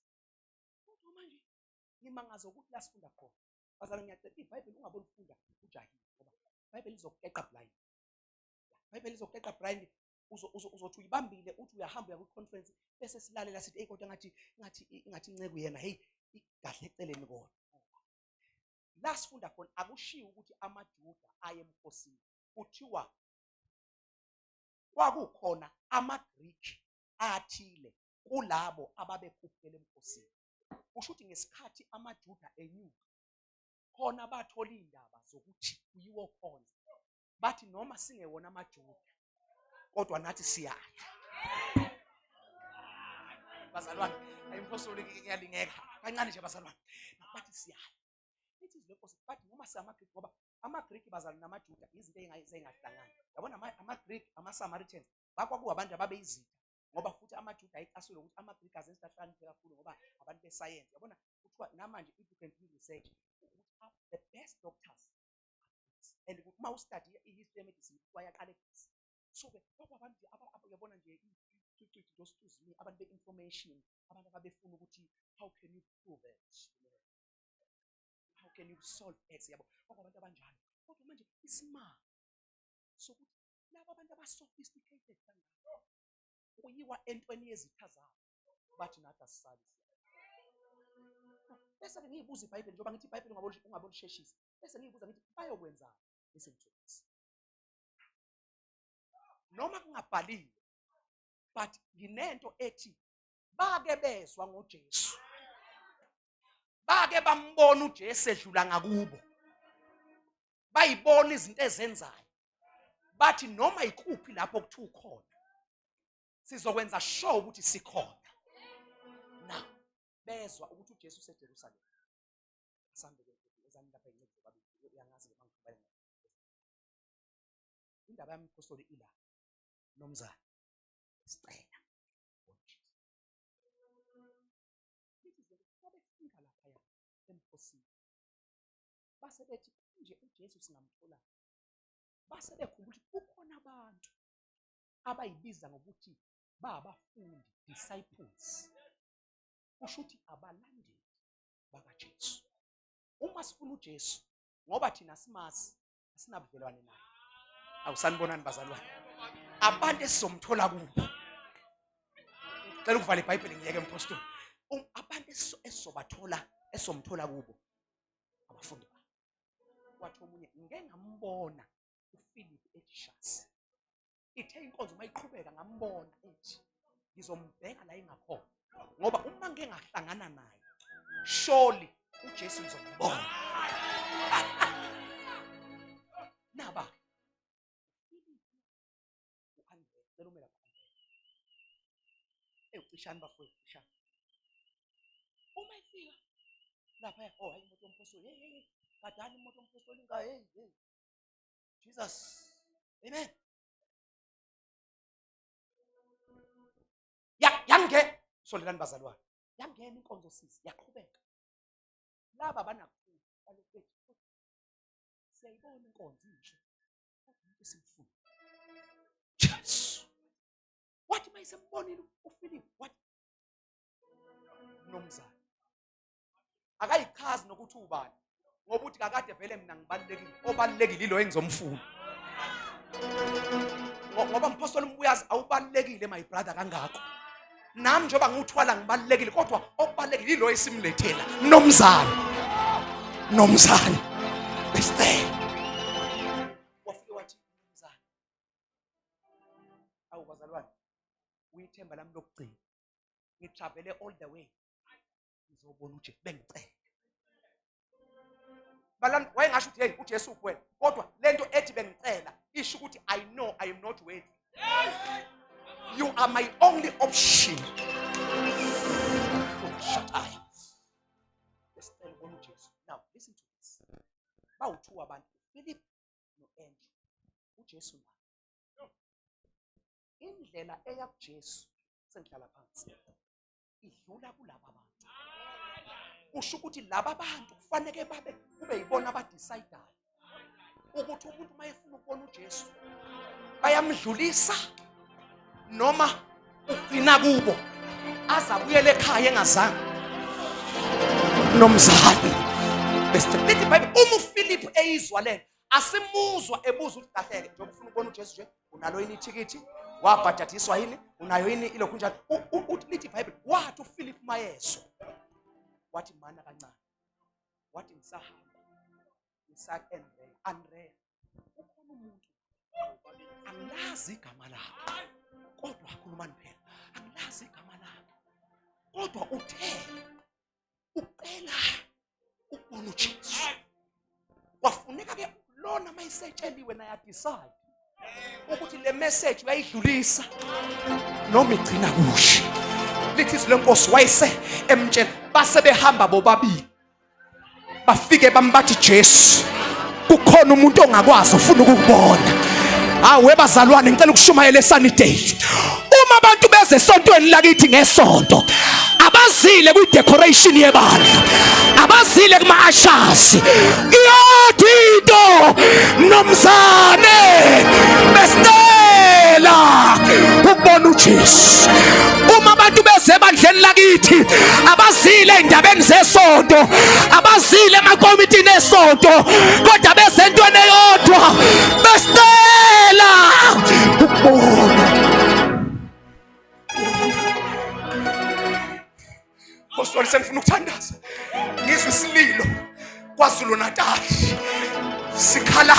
Kodwa manje ngimangaza ukuthi la sifunda khona. Bazalwane ngiyacela iBhayibheli ungabolifunda ujahile ngoba iBhayibheli lizokukeqa blind. IBhayibheli lizokukeqa blind uzothi uyibambile uthi uyahamba uya kwi-conference bese silalela sithi eyi kodwa ngathi ngathi ngathi inceku yena heyi igadle eceleni kodwa. La sifunda khona akushiwo ukuthi amaJuda aye emkhosini. Kuthiwa kwakukhona amaGriki athile kulabo ababekhuphukela emkhosini. Kusho ukuthi ngesikhathi amaJuda enyuka khona bathola iy'ndaba zokuthi kuyiwo khonza bathi noma singewona amaJuda kodwa nathi siyaya. Bazalwane, ayimphostoli ngiyalingeka kancane nje bazalwane, bathi siyaya. Lithi izwi lenkosi bathi noma singamaGriki ngoba amaGriki bazalwane namaJuda izinto ezingahlangani. Yabona amaGriki amaSamaritans bakwakuwabantu ababeyizitha ngoba futhi amaJuda ayecasule ukuthi amaGriki azenza ahlakaniphe kakhulu ngoba abantu besayensi. Yabona kuthiwa namanje if you can do research ukuthi the best doctors and uma ustudy i-history ye-medicine kuthiwa yaqala eGreece. So-ke kwakuwabantu nje uyabona nje those abantu be-information abantu ababefuna ukuthi how can you prove it how can you solve x yabo kwakubantu abanjalo kodwa manje isimanga sokuthi laba abantu abasophisticated kangaka kuyiwa entweni yezitha zabo bathi nathi asisali bese-ke ngiyibuza ibhayibheli njengoba ngithi ibhayibheli ungabolisheshisa bese ngiyibuza ngithi bayokwenzani listen to this noma kungabhaliwe but nginento ethi bake bezwa ngoJesu bake bambona uJesu edlula ngakubo bayibona izinto ezenzayo bathi noma ikuphi lapho kuthiwa ukhona sizokwenza sure ukuthi sikhona na bezwa ukuthi uJesu useJerusalema sambe ke ezani lapha incwadi zobabili uyangazi ke mangithumela indaba yami mpostoli ila nomzana sicela babefika laphaya emkhosini base bethi nje uJesu singamthola base bekhumbula ukuthi kukhona abantu abayibiza ngokuthi babafundi disciples kusho ukuthi abalandeli bakaJesu uma sifuna uJesu ngoba thina simazi asinabudlelwane naye awusanibonani bazalwane abantu esizomthola kubo cela ukuvala ibhayibheli ngiyeke mpostoli um, abantu esizobathola esizomthola kubo abafundi bakhe wathi omunye ngike ngambona uPhilip ethi shasi ithe inkonzo uma iqhubeka ngambona ethi ngizombheka la engakhona ngoba uma ngike ngahlangana naye surely uJesu ngizombona naba u-Andre cela ume lapha ewucishani bafowethu cishani uma efika lapha oh hayi imoto yomphostoli hey hey gadani imoto yomphostoli inga hey hey Jesus amen ya yange sondelani bazalwane yangena inkonzo sisi yaqhubeka laba banakuthula balokhu bethi siyayibona inkonzo inhle kodwa umuntu esimfuna Jesu wathi mayisembonile uPhilip wathi mnumzane akayichazi nokuthi ubani ngoba uthi kakade vele mina ngibalulekile obalulekile ilo engizomfuna ngoba mphostoli umbuyazi awubalulekile my brother kangako nami njengoba ngiwuthwala ngibalulekile kodwa okubalulekile ilo esimlethela mnomzane mnomzane besicela wafike wathi mnomzane awu bazalwane uyithemba lami lokugcina ngitravele all the way ngizobona uJesu bengicela balani wayengasho ukuthi hey uJesu uphi wena kodwa lento ethi bengicela isho ukuthi I know I am not worthy you are my only option shut eye besicela ubona uJesu now listen to this bawu-two abantu Philip no-Andrew uJesu naye indlela eya kuJesu sengihlala phansi idlula kulaba bantu kusho ukuthi laba bantu kufanele babe kube yibona abadecidayo ukuthi umuntu uma efuna ukubona uJesu bayamdlulisa noma Ugcina kubo azabuyele ekhaya engazange nomzali. Bese lithi iBhayibheli uma uPhilip eyizwa lento asimuzwa ebuza ukuthi kahleke njengoba ufuna ukubona uJesu nje unalo yini ithikithi wabhajadiswa yini unayo yini ilokhu njalo lithi iBhayibheli wathi uPhilip mayezwa wathi mana kancane wathi ngisahamba ngisaka-Andrea Andrea ukhona umuntu angilazi igama lakhe kodwa khulumani phela angilazi igama lakhe kodwa uthe ucela ukubona uJesu kwafuneka ke lona mayisetsheliwe naye adecide ukuthi le message uyayidlulisa noma igcina kushe lithi izwi lenkosi wayese emtshela base behamba bobabili bafike bambathi Jesu kukhona umuntu ongakwazi ufuna ukukubona hawu bazalwane ngicela ukushumayela eSunnydale uma abantu beze esontweni lakithi ngesonto abazile kwi decoration yebandla abazile kuma ushers iyodwa into mnomzane besicela ukubona uJesu uma abantu beze ebandleni lakithi abazile endabeni zesonto abazile emakomitini esonto kodwa beze entweni eyodwa besicela ukubona Apostoli sengifuna ukuthandaza ngizwe isililo KwaZulu Natal sikhala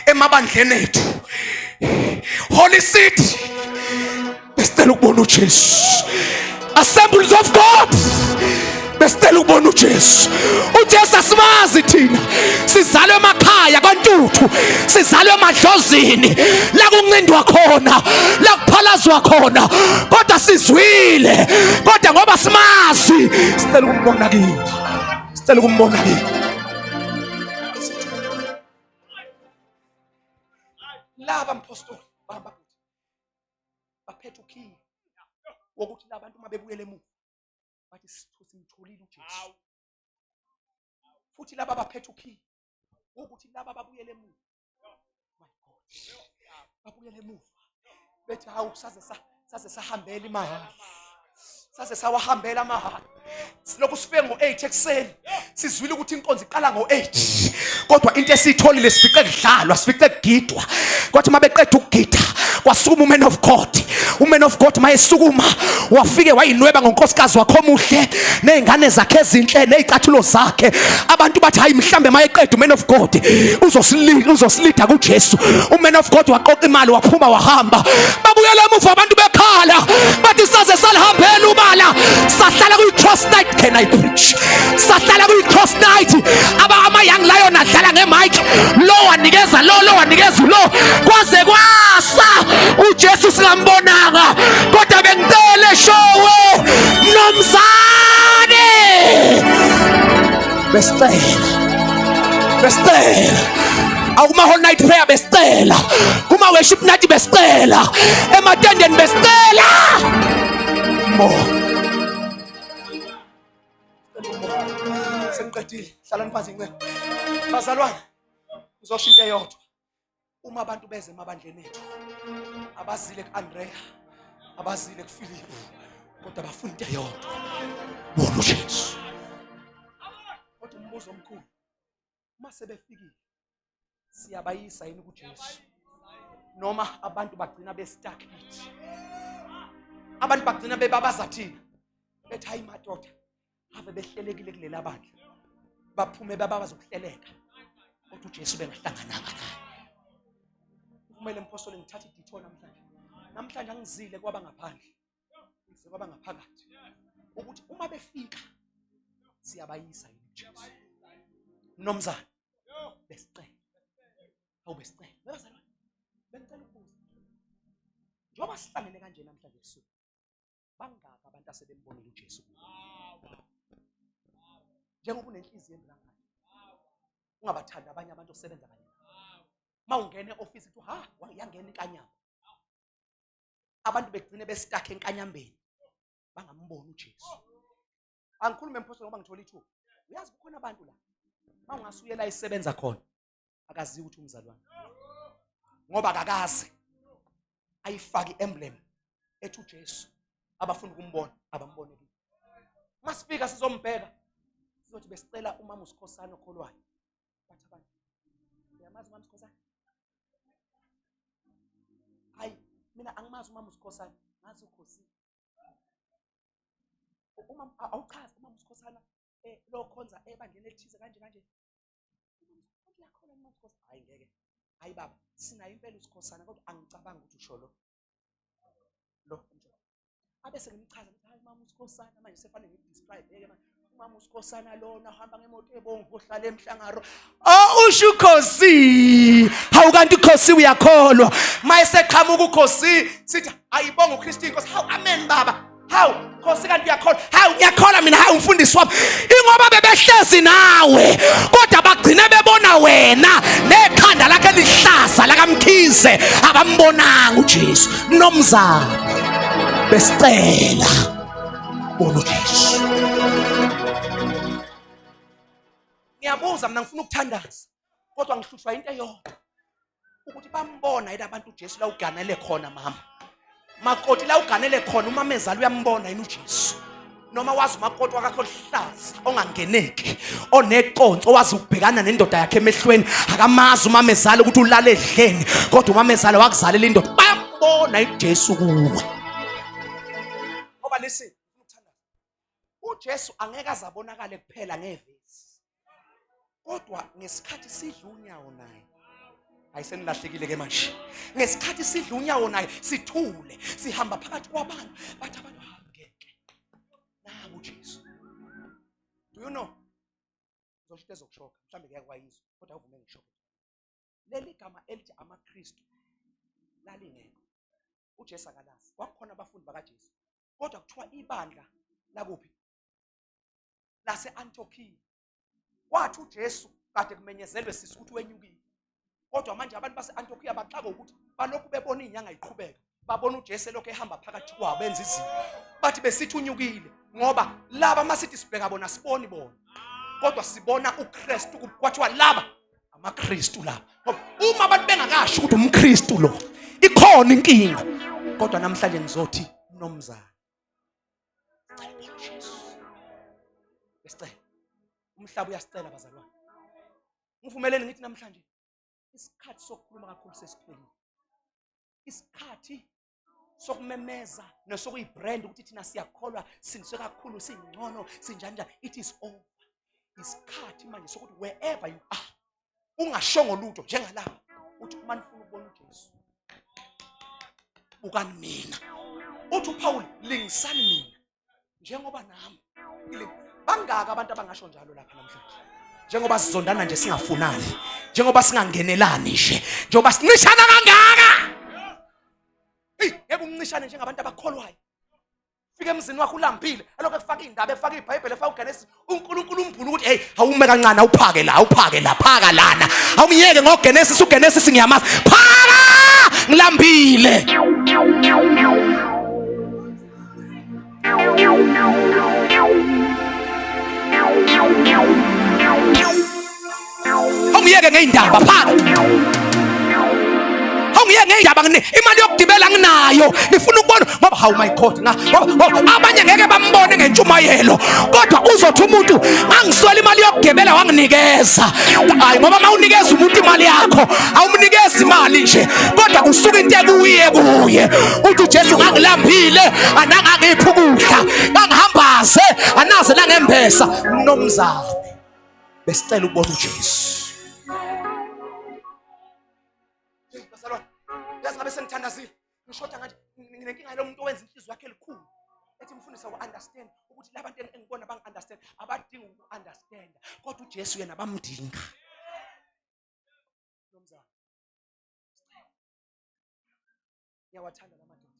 emabandleni ethu Holy City besicela ukubona uJesu Assemblies of God besicela ukubona uJesu uJesu asimazi thina sizalwe emakhaya kwaNtuthu sizalwe emadlozini la kuncindwa khona la kuphalazwa khona kodwa sizwile kodwa ngoba simazi sicela ukumbona kini sicela ukumbona kini laba mpostoli bamba baphethe ukhiye wokuthi labantu uma bebuyele emuva bathi simtholile uJesu futhi laba baphethe ukhiye wokuthi laba babuyele emuva my God babuyele emuva bethi hawu saze saze sahambela imali saze sawahambela amahhala silokhu sifike ngo-8 ekuseni sizwile ukuthi inkonzo iqala ngo-8 kodwa into esiyitholile sifice kudlalwa sifice kugidwa kwathi uma beqeda ukugida kwasukuma uman of god uman of god mayesukuma wafike wayinweba ngonkosikazi wakhe omuhle nezingane zakhe ezinhle nezicathulo zakhe abantu bathi hayi mhlambe mayeqeda uman of god uzosilida uzosilida kuJesu uman of god waqoqa imali waphuma wahamba babuyela emuva abantu bekhala bathi saze salihambela ubala sahlala kwi cross night can i preach sahlala kwi cross night aba ama young lion adlala nge mic lo wanikeza lo lo wanikeza lo kwaze kwasa uJesu singambonanga kodwa bengicele showe mnomzane besicela besicela akuma whole night prayer besicela kuma worship night besicela ematendeni besicela mo sengiqedile hlalani phansi incebo bazalwane ngizosho into eyodwa uma abantu beze emabandleni ethu abazile ku-andrea abazile kufilipu kodwa bafuna into eyodwa bona ujesu kodwa umbuzo omkhulu uma sebefikile siyabayisa yini kujesu noma abantu bagcina bestuck kithi abantu bagcina bebabaza thina bethi hayi madoda ave behlelekile kulela bandla baphume bababaza ukuhleleka kodwa uJesu bengahlangananga naye kumele mphostoli ngithathe idetour namhlanje namhlanje angizile kwaba ngaphandle ngize kwaba ngaphakathi ukuthi uma befika siyabayisa yini uJesu mnomzane besicela awu besicela bazalwane bengicela ukubuza njengoba sihlangene kanje namhlanje ebusuku bangaki abantu asebembonile uJesu njengoba unenhliziyo embi kangaka ungabathandi abanye abantu osebenza kanye nabo uma ungena e-ofisi kuthiwa ha yangena inkanyamba abantu begcine bestakhe enkanyambeni bangamboni uJesu angikhulume mphostoli ngoba ngithola ithuba uyazi kukhona abantu la uma ungasuyela isebenza khona akaziwa ukuthi umzalwane ngoba akakaze ayifake i-emblem ethi uJesu Abafuna ukumbona abambone kithi. Masifika sizombheka sizothi besicela umama uSikhosana okholwayo. Bathi abantu uyamazi umama uSikhosana? Hayi mina angimazi umama uSikhosana, ngazi uKhosi. Uma awuchazi umama uSikhosana lo khonza ebandleni elithize kanje kanje. Uyakholwa umama uSikhosana? Hayi ngeke. Hayi baba, sinayo impela uSikhosana kodwa angicabangi ukuthi usho lo. Lo abe sengimchaza ukuthi hayi mama uSikhosana manje sefanele ngidescribe ke manje umama uSikhosana lona uhamba ngemoto ebomvu ohlala emhlangaro. Oh usho uKhosi, hawu kanti uKhosi uyakholwa. Mayeseqhamuka uKhosi sithi ayibonga uKristu inkosi. Hawu amen baba. Hawu Khosi kanti uyakholwa. Hawu ngiyakholwa mina, hawu umfundisi wami. Ingoba bebehlezi nawe kodwa bagcine bebona wena nekhanda lakhe lihlaza lakaMkhize, abambonanga uJesu. Mnomzana besicela bona uJesu. Ngiyabuza mina, ngifuna ukuthandaza kodwa ngihlushwa into eyodwa ukuthi bambona yini abantu uJesu la uganele khona. Mama makoti la uganele khona, umamezala uyambona yini uJesu? Noma wazi umakoti wakakho oluhlaza ongangeneki oneconso owazi ukubhekana nendoda yakhe emehlweni, akamazi umamezala ukuthi ulale edleni, kodwa umamezala wakuzalela indoda. Bayambona uJesu kuwe? Ngoba listen, uJesu angeke azabonakale kuphela ngevesi, kodwa ngesikhathi sidla unyawo naye. Ayisenilahlekile ke manje. Ngesikhathi sidla unyawo naye sithule, sihamba phakathi kwabantu, bathi abantu ngeke naku uJesu. Do you know, ngizosho into ezokushoka, mhlawumbe ngeke kwayizwa, kodwa awuvume ngishoke. Leli gama elithi amaKristu lalingekho, uJesu akalazi. Kwakukhona abafundi bakaJesu, kodwa kuthiwa ibandla lakuphi? Lase-Antiokiya. Kwathi uJesu kade kumenyezelwe sisi ukuthi wenyukile, kodwa manje abantu base-Antiokiya baxakwa ukuthi balokhu bebona iy'nyanga iqhubeka, babona uJesu elokhu ehamba phakathi kwabo enza izinto, bathi besithi unyukile, ngoba laba masithi sibheka bona siboni bona, kodwa sibona uKristu. Kwathiwa laba amaKristu laba, ngoba uma abantu bengakasho ukuthi umKristu lo, ikhona inkinga. Kodwa namhlanje ngizothi mnomzana, besicela, umhlaba uyasicela bazalwane. Ngivumeleni ngithi namhlanje isikhathi sokukhuluma kakhulu sesiphelile. Isikhathi sokumemeza nesokuyibrand ukuthi thina siyakholwa, sindiswe kakhulu, singcono, sinjani njani, it is over. Isikhathi manje sokuthi wherever you are, ungashongo lutho, njengalapha uthi uma nifuna ukubona uJesu bukani mina. Uthi uPaul, lingisani mina njengoba nami. Bangaka abantu abangasho njalo lapha namhlanje? Njengoba sizondana nje, singafunani, njengoba singangenelani nje, njengoba sincishana kangaka. Hey, ngeke umncishane njengabantu abakholwayo. Fika emzini wakho ulambile, alokhu efaka iy'ndaba, efaka ibhayibheli, efaka uGenesis, uNkulunkulu umbhula ukuthi hey, awume kancane, awuphake la, awuphake la, phaka lana, awungiyeke ngoGenesis, uGenesis ngiyamazi, phaka, ngilambile. Awungiyeke ngey'ndaba, phaka, awungiyeke ngey'ndaba, ngine imali yokugibela nginayo, ngifuna ukubona ngoba how my God ngoba abanye ngeke bambone ngentshumayelo, kodwa uzothi umuntu ngangiswela imali yokugibela wanginikeza. Hayi, ngoba uma unikeza umuntu imali yakho awumnikezi imali nje, kodwa kusuka into ekuye kuye. Uthi uJesu, ngangilambile anangangipha ukudla, ngangihambaze anaze nangembesa. Mnomzane, besicela ukubona uJesu. Bazalwane, yazi ngabe sengithandazile, ngishoda ngathi nginenkinga yalo muntu owenza inhliziyo yakhe elikhulu, ethi mfundisi awu-understand ukuthi la bantu engibona bangi-understand, abadingi uku-understand, kodwa uJesu yena bamdinga. Nomzana, ngiyawathanda la madoda.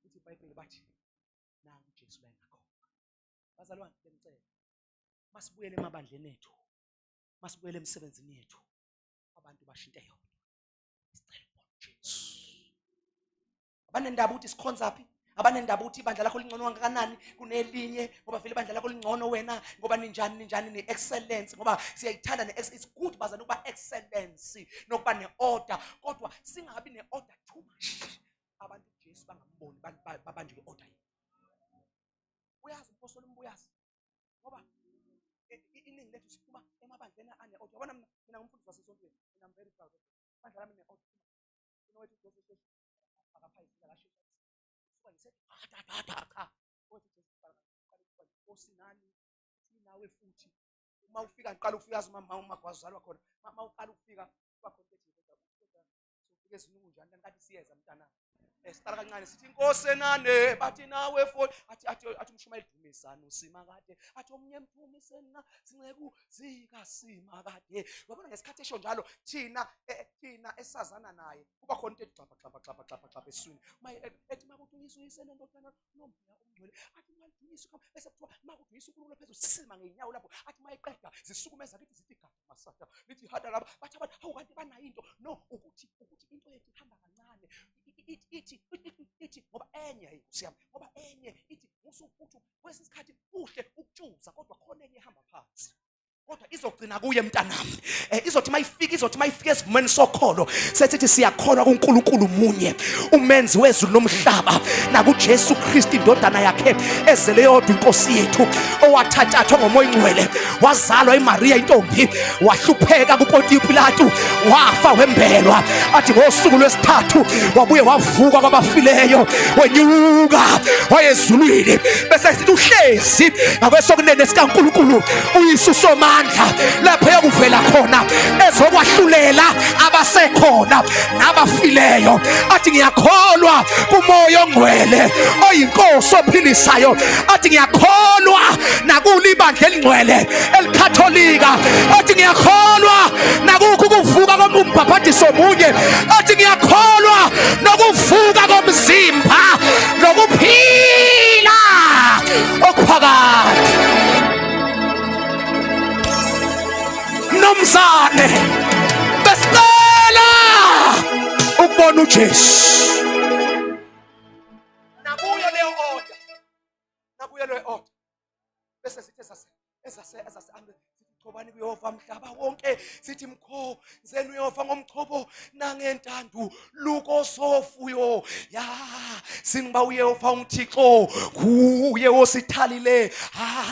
Ithi iBhayibheli bathi nangu uJesu la engakhona. Bazalwane, bengicela masibuyele emabandleni ethu, masibuyele emsebenzini yethu, abantu basho into eyodwa, sicela ukubona uJesu. Abanendaba ukuthi sikhonza phi, abanendaba ukuthi ibandla lakho lingcono kangakanani kunelinye, ngoba vele ibandla lakho lingcono wena, ngoba ninjani ninjani, ni-excellence, ngoba siyayithanda ne-it's good bazana ukuba excellence nokuba ne-order, kodwa singabi ne-order too much. Abantu uJesu bangamboni, babanjwe i-order yethu. Uyazi umpostoli umbuyazi, ngoba iningi lethu siphuma emabandleni ane-order. Yabona mina ngumfundisi wasesontweni, and I'm very proud of it. Ibandla lami line-order. Owethu uJesu sheshe akaphayizile, akasheshe suka nje sethi da da da, cha. Owethu uJesu uqala ukuba inkosi nani nawe futhi. Uma ufika ngiqala ukufika, yazi uma umagwazi uzalwa khona, uma uqala ukufika kuba khona ethi kodwa sofika ezinungu njani kanti siyeza mntanami. Siqala kancane sithi inkosi enane, bathi nawe futhi, athi athi athi umshumayeli dumisani uSimakade, athi omnye mdumiseni sinceku zikaSimakade. Uyabona ngesikhathi esho njalo thina esazana naye kuba khona into ethi xapha xapha xapha xapha xapha esiswini. Uma ethi makudunyiswe uyise nendodana noMoya oNgcwele, athi makudunyiswe igama, bese kuthiwa makudunyiswe uNkulunkulu phezulu, sisima ngey'nyawo lapho. Athi mayiqeda zisukume zakithi zithi gada masada, lithi hada lapha, bathi abantu hawu kanti banayo into. No, ukuthi into yethu ihamba kancane. Ithi ithi ngoba enye, hey Nkosi yami, ngoba enye ithi usukuthi kwesinye isikhathi kuhle ukutshuza, kodwa khona enye ihamba phansi, kodwa izogcina kuye mntanami. Izothi mayifika esivumeni sokholo, sesithi siyakholwa kuNkulunkulu munye, umenzi wezulu nomhlaba, nakuJesu Kristu indodana yakhe ezele yodwa, inkosi yethu, owathathathwa ngoMoya oNgcwele, wazalwa eMaria intombi, wahlupheka kuPontiyo Pilato, wafa, wembelwa, athi ngosuku lwesithathu wabuye wavuka kwabafileyo, wenyuka wayezulwini, bese sithi uhlezi ngakwesokunene sikaNkulunkulu uYise uSomandla, lapho eyokuvela khona ezokwahlulela abasekhona nabafileyo. Athi ngiyakholwa kuMoya oNgcwele oyinkosi ophilisayo, athi ngiyakholwa nakulo ibandla elingcwele elikatholika, athi ngiyakholwa nakukho ukuvuka kombhabhadiso munye, athi ngiyakholwa nokuvuka komzimba nokuphila okuphakade. Mnumzane, besicela ukubona uJesu. Nakuyo leyo order, nakuyo leyo order, bese sithi ezase ezase ezase sithi chobani kuYehova mhlaba wonke, sithi mkhonzeni uYehova ngomchobo nangentandu lukosofuyo ya singiba uYehova uThixo kuye osithalile,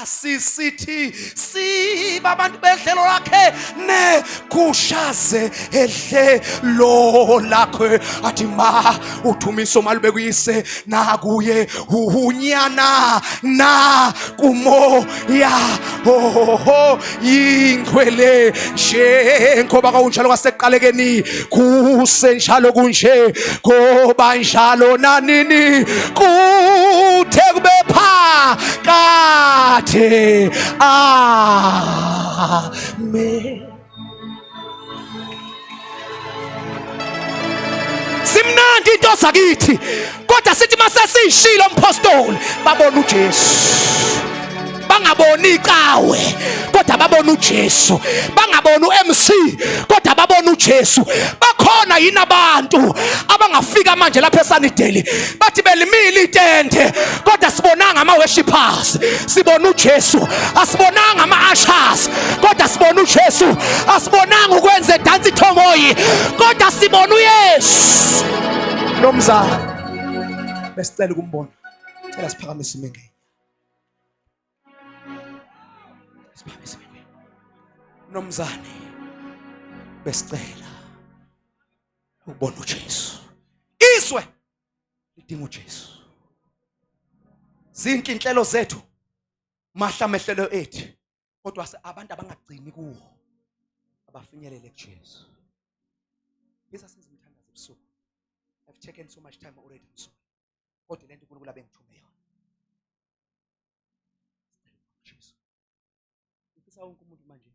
asisithi siba abantu bedlelo lakhe nekushaze edlelo lakhe. Athi ma uthumiso malube kuyise nakuye unyana na kuMoya oho yingcwele, njengoba kwakunjalo kwasekuqalekeni, kusenjalo kunje, koba njalo nanini, kuthe kube phakade. Amen. Simnandi into zakithi, kodwa sithi masesishilo umpostoli, babona uJesu, bangaboni icawe kodwa babona uJesu, bangaboni uMC kodwa babona uJesu. Bakhona yini abantu abangafika manje lapha eSunnydale bathi belimile itende, kodwa sibonanga ama worshipers, sibona uJesu? Asibonanga ama ushers, kodwa sibona uJesu. Asibonanga ukwenza dance ithomoyi, kodwa sibona uYesu. Nomzana, besicela ukumbona. Cela siphakamise imingeni, siphakamise imingeni. Mnumzane, besicela ukubona uJesu. Izwe lidinga uJesu. Zinhle inhlelo zethu, mahla amehlelo ethu, kodwa abantu abangagcini kuwo, abafinyelele kuJesu. Bese senza umthandazo ebusuku. I've taken so much time already, I'm sorry, kodwa lento uNkulunkulu abengithume yona. Sicela ukubona uJesu. Ngifisa wonke umuntu manje.